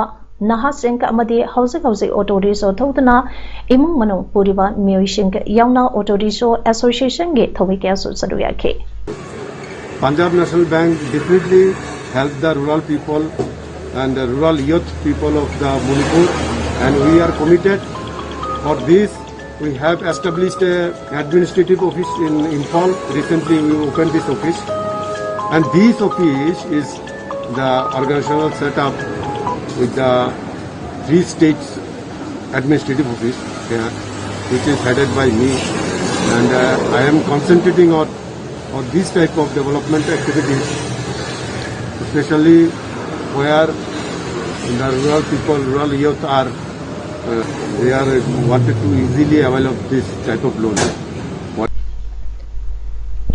ꯅꯍꯥꯁꯤꯡ ꯑꯃꯗꯤ ꯍꯧꯖꯤꯛ ꯍꯧꯖꯤꯛ ꯑꯣꯇꯣ ꯔꯤꯛꯁꯣ ꯊꯧꯗꯨꯅ ꯏꯃꯨꯡ ꯃꯅꯨꯡ ꯄꯨꯔꯤꯕ ꯃꯤꯑꯣꯏꯁꯤꯡ ꯌꯥꯎꯅ ꯑꯣꯇꯣ ꯔꯤꯛꯁꯣ ꯑꯦꯁꯣꯁꯤꯌꯦꯁꯟꯒꯤ ꯊꯧꯃꯤ ꯀꯌꯥꯁꯨ ꯁꯔꯨꯛ ꯌꯥꯈꯤ꯫ Punjab National Bank definitely help the rural people and the rural youth people of the Manipur, and we are committed for this. We have established a administrative office in Imphal. Recently, we opened this office, and this office is the organizational setup with the three states administrative office here, which is headed by me, and uh, I am concentrating on, on this type of development activities, especially where the rural people, rural youth are, uh, they are wanted to easily avail of this type of loan. What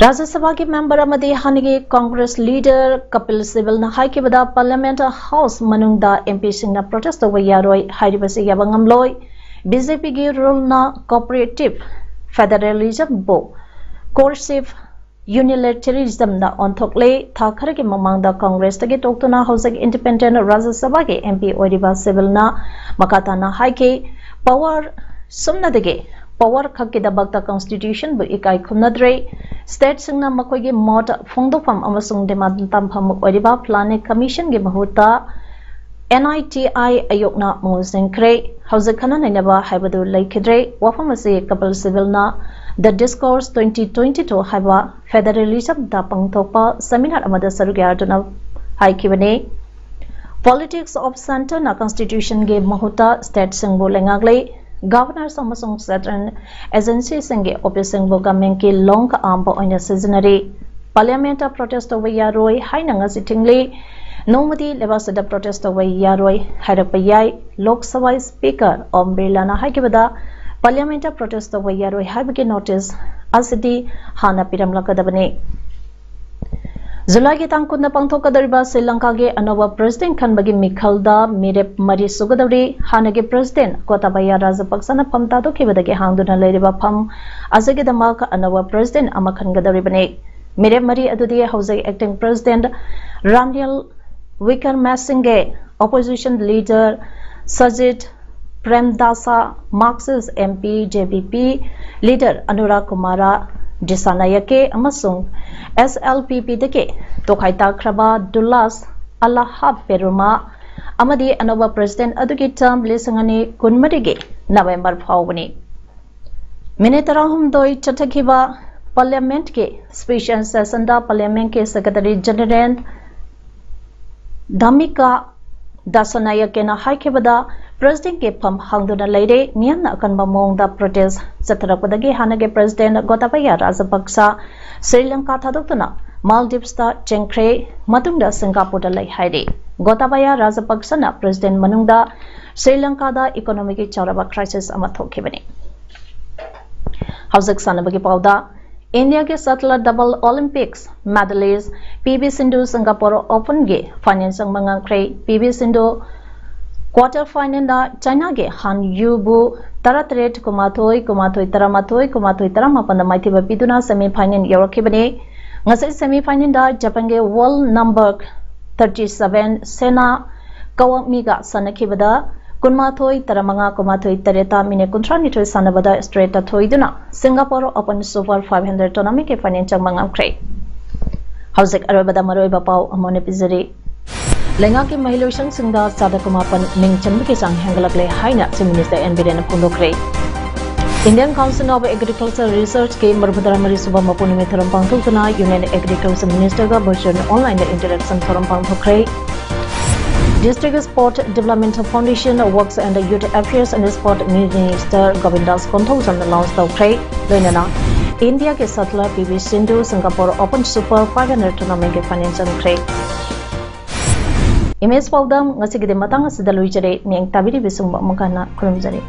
ꯔꯥꯖ꯭ꯌ ꯁꯚꯥꯒꯤ member ꯑꯃꯗꯤ ꯍꯥꯟꯅꯒꯤ Congress leader Kapil ꯁꯤꯕꯜꯅ ꯍꯥꯏꯈꯤꯕꯗ, parliament house ꯃꯅꯨꯡꯗ M ꯄꯤꯁꯤꯡꯅ protest ꯇꯧꯕ ꯌꯥꯔꯣꯏ ꯍꯥꯏꯔꯤꯕꯁꯤ ꯌꯥꯕ ꯉꯝꯂꯣꯏ꯫ ꯕꯤ ꯖꯦ ꯄꯤꯒꯤ ꯔꯨꯜꯅ ꯀꯣꯑꯣꯄꯔꯦꯇꯤꯚ ꯐꯦꯗꯔꯦꯂꯤꯖꯝꯕꯨ ꯀꯣꯔꯁꯤꯚ ꯌꯨꯅꯤꯂꯦꯇꯔꯤꯖꯝꯗ ꯑꯣꯟꯊꯣꯛꯂꯦ꯫ ꯊꯥ ꯈꯔꯒꯤ ꯃꯃꯥꯡꯗ ꯀꯪꯒ꯭ꯔꯦꯁꯇꯒꯤ ꯇꯣꯛꯇꯨꯅ ꯍꯧꯖꯤꯛ ꯏꯟꯗꯤꯄꯦꯟꯗꯦꯟꯠ ꯔꯥꯖ꯭ꯌ ꯁꯚꯥꯒꯤ ꯑꯦꯝ ꯄꯤ ꯑꯣꯏꯔꯤꯕ ꯁꯤꯕꯜꯅ ꯃꯈꯥ ꯇꯥꯅ ꯍꯥꯏꯈꯤ, ꯄꯋꯥꯔ ꯁꯨꯞꯅꯗꯒꯤ ꯄꯋꯥꯔ ꯈꯛꯀꯤꯗꯃꯛꯇ ꯀꯟꯁꯇꯤꯇ꯭ꯌꯨꯁꯟꯕꯨ ꯏꯀꯥꯏ ꯈꯨꯝꯅꯗ꯭ꯔꯦ꯫ ꯁ꯭ꯇꯦꯠꯁꯤꯡꯅ ꯃꯈꯣꯏꯒꯤ ꯃꯣꯠ ꯐꯣꯡꯗꯣꯛꯐꯝ ꯑꯃꯁꯨꯡ ꯗꯤꯃꯥꯟ ꯇꯝꯐꯝ ꯑꯣꯏꯔꯤꯕ ꯄ꯭ꯂꯥꯅꯤꯡ ꯀꯃꯤꯁꯟꯒꯤ ꯃꯍꯨꯠꯇ ꯑꯦꯟ ꯑꯥꯏ ꯇꯤ ꯑꯥꯏ ꯑꯥꯌꯣꯒꯅ ꯃꯍꯨꯠ ꯁꯤꯟꯈ꯭ꯔꯦ꯫ ꯍꯧꯖꯤꯛ ꯈꯟꯅ ꯅꯩꯅꯕ ꯍꯥꯏꯕꯗꯨ ꯂꯩꯈꯤꯗ꯭ꯔꯦ꯫ ꯋꯥꯐꯝ ꯑꯁꯤ Kapil ꯁꯤꯕꯜꯅ The Discourse twenty twenty-two ꯍꯥꯏꯕ ꯐꯦꯗꯔꯦꯂꯤꯖꯝꯗ ꯄꯥꯡꯊꯣꯛꯄ ꯁꯦꯃꯤꯅꯥꯔ ꯑꯃꯗ ꯁꯔꯨꯛ ꯌꯥꯗꯨꯅ ꯍꯥꯏꯈꯤꯕꯅꯤ꯫ Politics of Centreꯅ ꯀꯟꯁꯇꯤꯇ꯭ꯌꯨꯁꯟꯒꯤ ꯃꯍꯨꯠꯇ ꯁ꯭ꯇꯦꯠꯁꯤꯡꯕꯨ ꯂꯩꯉꯥꯛꯂꯦ꯫ ꯒꯚꯔꯅꯔꯁ ꯑꯃꯁꯨꯡ ꯁꯦꯟꯇ꯭ꯔꯦꯜ ꯑꯦꯖꯦꯟꯁꯤꯁꯤꯡꯒꯤ ꯑꯣꯐꯤꯁꯁꯤꯡꯕꯨ ꯒꯃꯦꯟꯠꯀꯤ ꯂꯣꯡ ꯑꯥꯔꯝ ꯑꯣꯏꯅ ꯁꯤꯖꯤꯟꯅꯔꯤ꯫ ꯄꯥꯔꯂꯤꯌꯥꯃꯦꯟꯠꯇ ꯄ꯭ꯔꯣꯇꯦꯁ ꯇꯧꯕ ꯌꯥꯔꯣꯏ ꯍꯥꯏꯅ ꯉꯁꯤ ꯊꯤꯡꯂꯤ꯫ ꯅꯣꯡꯃꯗꯤ ꯂꯩꯕꯥꯛꯁꯤꯗ ꯄ꯭ꯔꯣꯇꯦꯁ ꯇꯧꯕ ꯌꯥꯔꯣꯏ ꯍꯥꯏꯔꯛꯄ ꯌꯥꯏ꯫ ꯂꯣꯛ ꯁꯚꯥ ꯁ꯭ꯄꯤꯀꯔ ꯑꯣꯝ ꯕꯤꯔꯂꯥꯅ ꯍꯥꯏꯈꯤꯕꯗ, ꯄꯥꯔꯂꯤꯌꯥꯃꯦꯟꯠꯇ ꯄ꯭ꯔꯣꯇꯦꯁ ꯇꯧꯕ ꯌꯥꯔꯣꯏ ꯍꯥꯏꯕꯒꯤ ꯅꯣꯇꯤꯁ ꯑꯁꯤꯗꯤ ꯍꯥꯟꯅ ꯄꯤꯔꯝꯂꯛꯀꯗꯕꯅꯤ꯫ ꯖꯨꯂꯥꯏꯒꯤ ꯇꯥꯡ ꯀꯨꯟꯗ ꯄꯥꯡꯊꯣꯛꯀꯗꯧꯔꯤꯕ ꯁ꯭ꯔꯤ ꯂꯪꯀꯥꯒꯤ ꯑꯅꯧꯕ ꯄ꯭ꯔꯦꯁꯤꯗꯦꯟꯠ ꯈꯟꯕꯒꯤ ꯃꯤꯈꯜꯗ ꯃꯤꯔꯦꯞ ꯃꯔꯤ ꯁꯨꯒꯗꯧꯔꯤ꯫ ꯍꯥꯟꯅꯒꯤ ꯄ꯭ꯔꯦꯁꯤꯗꯦꯟꯠ ꯒꯣꯇꯥꯕꯥꯌꯥ ꯔꯥꯖꯄꯛꯁꯅ ꯐꯝ ꯊꯥꯗꯣꯛꯈꯤꯕꯗꯒꯤ ꯍꯥꯡꯗꯨꯅ ꯂꯩꯔꯤꯕ ꯐꯝ ꯑꯁꯤꯒꯤꯗꯃꯛ ꯑꯅꯧꯕ ꯄ꯭ꯔꯦꯁꯤꯗꯦꯟꯠ ꯑꯃ ꯈꯟꯒꯗꯧꯔꯤꯕꯅꯤ꯫ ꯃꯤꯔꯦꯞ ꯃꯔꯤ ꯑꯗꯨꯗꯤ ꯍꯧꯖꯤꯛ acting president Ranil Wickremesinghe, opposition leader Sajith Premadasa, Marxist M P J V P leader Anura Kumara Dissanayake ꯑꯃꯁꯨꯡ ꯑꯦꯁ ꯑꯦꯜ ꯄꯤ ꯄꯤꯗꯒꯤ ꯇꯣꯈꯥꯏ ꯇꯥꯈ꯭ꯔꯕ ꯗꯨꯂꯥꯁ ꯑꯂꯥꯍꯥ ꯄꯦꯔꯨꯃꯥ ꯑꯃꯗꯤ ꯑꯅꯧꯕ ꯄ꯭ꯔꯦꯁꯤꯗꯦꯟꯠ ꯑꯗꯨꯒꯤ ꯇꯔꯝ ꯂꯤꯁꯤꯡ ꯑꯅꯤ ꯀꯨꯟꯃꯔꯤꯒꯤ ꯅꯕꯦꯝꯕꯔ ꯐꯥꯎꯕꯅꯤ꯫ ꯃꯤꯅꯤꯠ ꯇꯔꯥꯍꯨꯝꯗꯣꯏ ꯆꯠꯊꯈꯤꯕ ꯄꯥꯔꯂꯤꯌꯥꯃꯦꯟꯠꯀꯤ ꯁ꯭ꯄꯦꯁꯤꯌꯦꯜ ꯁꯦꯁꯟꯗ ꯄꯥꯔꯂꯤꯌꯥꯃꯦꯟꯠꯀꯤ ꯁꯦꯀ꯭ꯔꯦꯇꯔꯤ ꯖꯦꯅꯔꯦꯜ ꯙꯃꯤꯀꯥ ꯗꯥꯁꯅꯥꯌꯀꯦꯅ ꯍꯥꯏꯈꯤꯕꯗ, ꯄ꯭ꯔꯦꯁꯤꯗꯦꯟꯠꯀꯤ ꯐꯝ ꯍꯥꯡꯗꯨꯅ ꯂꯩꯔꯦ, ꯃꯤꯌꯥꯝꯅ ꯑꯀꯟꯕ ꯃꯑꯣꯡꯗ ꯄ꯭ꯔꯣꯇꯦꯁ ꯆꯠꯊꯔꯛꯄꯗꯒꯤ ꯍꯥꯟꯅꯒꯤ ꯄ꯭ꯔꯦꯁꯤꯗꯦꯟꯠ ꯒꯣꯇꯥꯕꯥꯌꯥ ꯔꯥꯖꯄꯛꯁ ꯁ꯭ꯔꯤ ꯂꯪꯀꯥ ꯊꯥꯗꯣꯛꯇꯨꯅ ꯃꯥꯜꯗꯤꯚꯁꯇ ꯆꯦꯟꯈ꯭ꯔꯦ, ꯃꯇꯨꯡꯗ ꯁꯤꯡꯒꯥꯄꯨꯔꯗ ꯂꯩ ꯍꯥꯏꯔꯤ꯫ ꯒꯣꯇꯥꯕꯥꯌꯥ ꯔꯥꯖꯄꯛꯁꯅ ꯄ꯭ꯔꯦꯁꯤꯗꯦꯟꯠ ꯃꯅꯨꯡꯗ ꯁ꯭ꯔꯤ ꯂꯪꯀꯥꯗ ꯏꯀꯣꯅꯣꯃꯤꯒꯤ ꯆꯥꯎꯔꯕ ꯀ꯭ꯔꯥꯏꯁꯤꯁ ꯑꯃ ꯊꯣꯛꯈꯤꯕꯅꯤ꯫ ꯍꯧꯖꯤꯛ ꯁꯥꯟꯅꯕꯒꯤ ꯄꯥꯎꯗ꯫ ꯏꯟꯗꯤꯌꯥꯒꯤ stellar double Olympics medallist P V Sindhu Singapore ꯑꯣꯄꯟꯒꯤ ꯐꯥꯏꯅꯦꯜ ꯆꯪꯕ ꯉꯝꯈ꯭ꯔꯦ꯫ ꯄꯤ ꯚꯤ ꯁꯤꯟꯙꯨ ꯀ꯭ꯋꯥꯔꯇꯔ ꯐꯥꯏꯅꯦꯜꯗ ꯆꯥꯏꯅꯥꯒꯤ ꯍꯥꯟ ꯌꯨꯕꯨ ꯇꯔꯥꯇꯔꯦꯠ, ꯀꯨꯟꯃꯥꯊꯣꯏ, ꯀꯨꯟꯃꯥꯊꯣꯏ, ꯇꯔꯥꯃꯥꯄꯟꯗ ꯃꯥꯏꯊꯤꯕ ꯄꯤꯗꯨꯅ ꯁꯦꯃꯤ ꯐꯥꯏꯅꯦꯜ ꯌꯧꯔꯛꯈꯤꯕꯅꯤ꯫ ꯉꯁꯤ ꯁꯦꯃꯤ ꯐꯥꯏꯅꯦꯜꯗ ꯖꯄꯥꯟꯒꯤ world number thirty seven Saena ꯀꯋꯥꯛꯃꯤꯒ ꯁꯥꯟꯅꯈꯤꯕꯗ ꯀꯨꯟꯃꯥꯊꯣꯏ, ꯇꯔꯥꯃꯉꯥ, ꯀꯨꯟꯃꯥꯊꯣꯏ, ꯇꯔꯦꯠꯇ ꯃꯤꯅꯤꯠ ꯀꯨꯟꯊ꯭ꯔꯥꯅꯤꯊꯣꯏ ꯁꯥꯟꯅꯕꯗ ꯁ꯭ꯇ꯭ꯔꯦꯠꯇ ꯊꯣꯏꯗꯨꯅ Singapore open super five hundred ꯇꯣꯔꯅꯥꯃꯦꯟꯠꯀꯤ ꯐꯥꯏꯅꯦꯜ ꯆꯪꯕ ꯉꯝꯈ꯭ꯔꯦ꯫ ꯍꯧꯖꯤꯛ ꯑꯔꯣꯏꯕꯗ ꯃꯔꯨꯑꯣꯏꯕ ꯄꯥꯎ ꯑꯃꯨꯛ ꯍꯟꯅ ꯄꯤꯖꯔꯤ꯫ ꯂꯩꯉꯥꯛꯀꯤ ꯃꯍꯩꯂꯣꯏꯁꯪꯁꯤꯡꯗ ꯆꯥꯗ ꯀꯨꯟꯃꯥꯄꯟ ꯃꯤꯡ ꯆꯟꯕꯒꯤ ꯆꯥꯡ ꯍꯦꯟꯒꯠꯂꯛꯂꯦ ꯍꯥꯏꯅ Chief Minister N. ꯕꯤꯔꯦꯟꯅ ꯐꯣꯡꯗꯣꯛꯈ꯭ꯔꯦ꯫ Indian Council of Agriculture Researchꯀꯤ ꯃꯔꯤꯐꯨꯇꯔꯥ ꯃꯔꯤ ꯁꯨꯕ ꯃꯄꯨ ꯅꯨꯃꯤꯠ ꯊꯧꯔꯝ ꯄꯥꯡꯊꯣꯛꯇꯨꯅ Union Agriculture Ministerꯒ virtual onlineꯗ interaction ꯊꯧꯔꯝ ꯄꯥꯡꯊꯣꯛꯈ꯭ꯔꯦ꯫ District Sport Development Foundation Works and Youth Affairs and Sport Minister Govindas Konthoujamꯅ launch ꯇꯧꯈ꯭ꯔꯦ꯫ ꯂꯣꯏꯅꯅ ꯏꯟꯗꯤꯌꯥꯒꯤ stellar P V Sindhu Singapore open super five hundred ꯇꯣꯔꯅꯥꯃꯦꯟꯠꯀꯤ ꯐꯥꯏꯅꯦꯜ ꯆꯪꯈ꯭ꯔꯦ꯫ ꯏꯃꯦꯖ ꯄꯥꯎꯗꯝ ꯉꯁꯤꯒꯤꯗꯤ ꯃꯇꯥꯡ ꯑꯁꯤꯗ ꯂꯣꯏꯖꯔꯦ꯫ ꯃꯤꯌꯦꯡ ꯇꯥꯕꯤꯔꯤꯕꯁꯤꯡꯕꯨ ꯑꯃꯨꯛ ꯍꯟꯅ ꯈꯨꯔꯨꯝꯖꯔꯤ꯫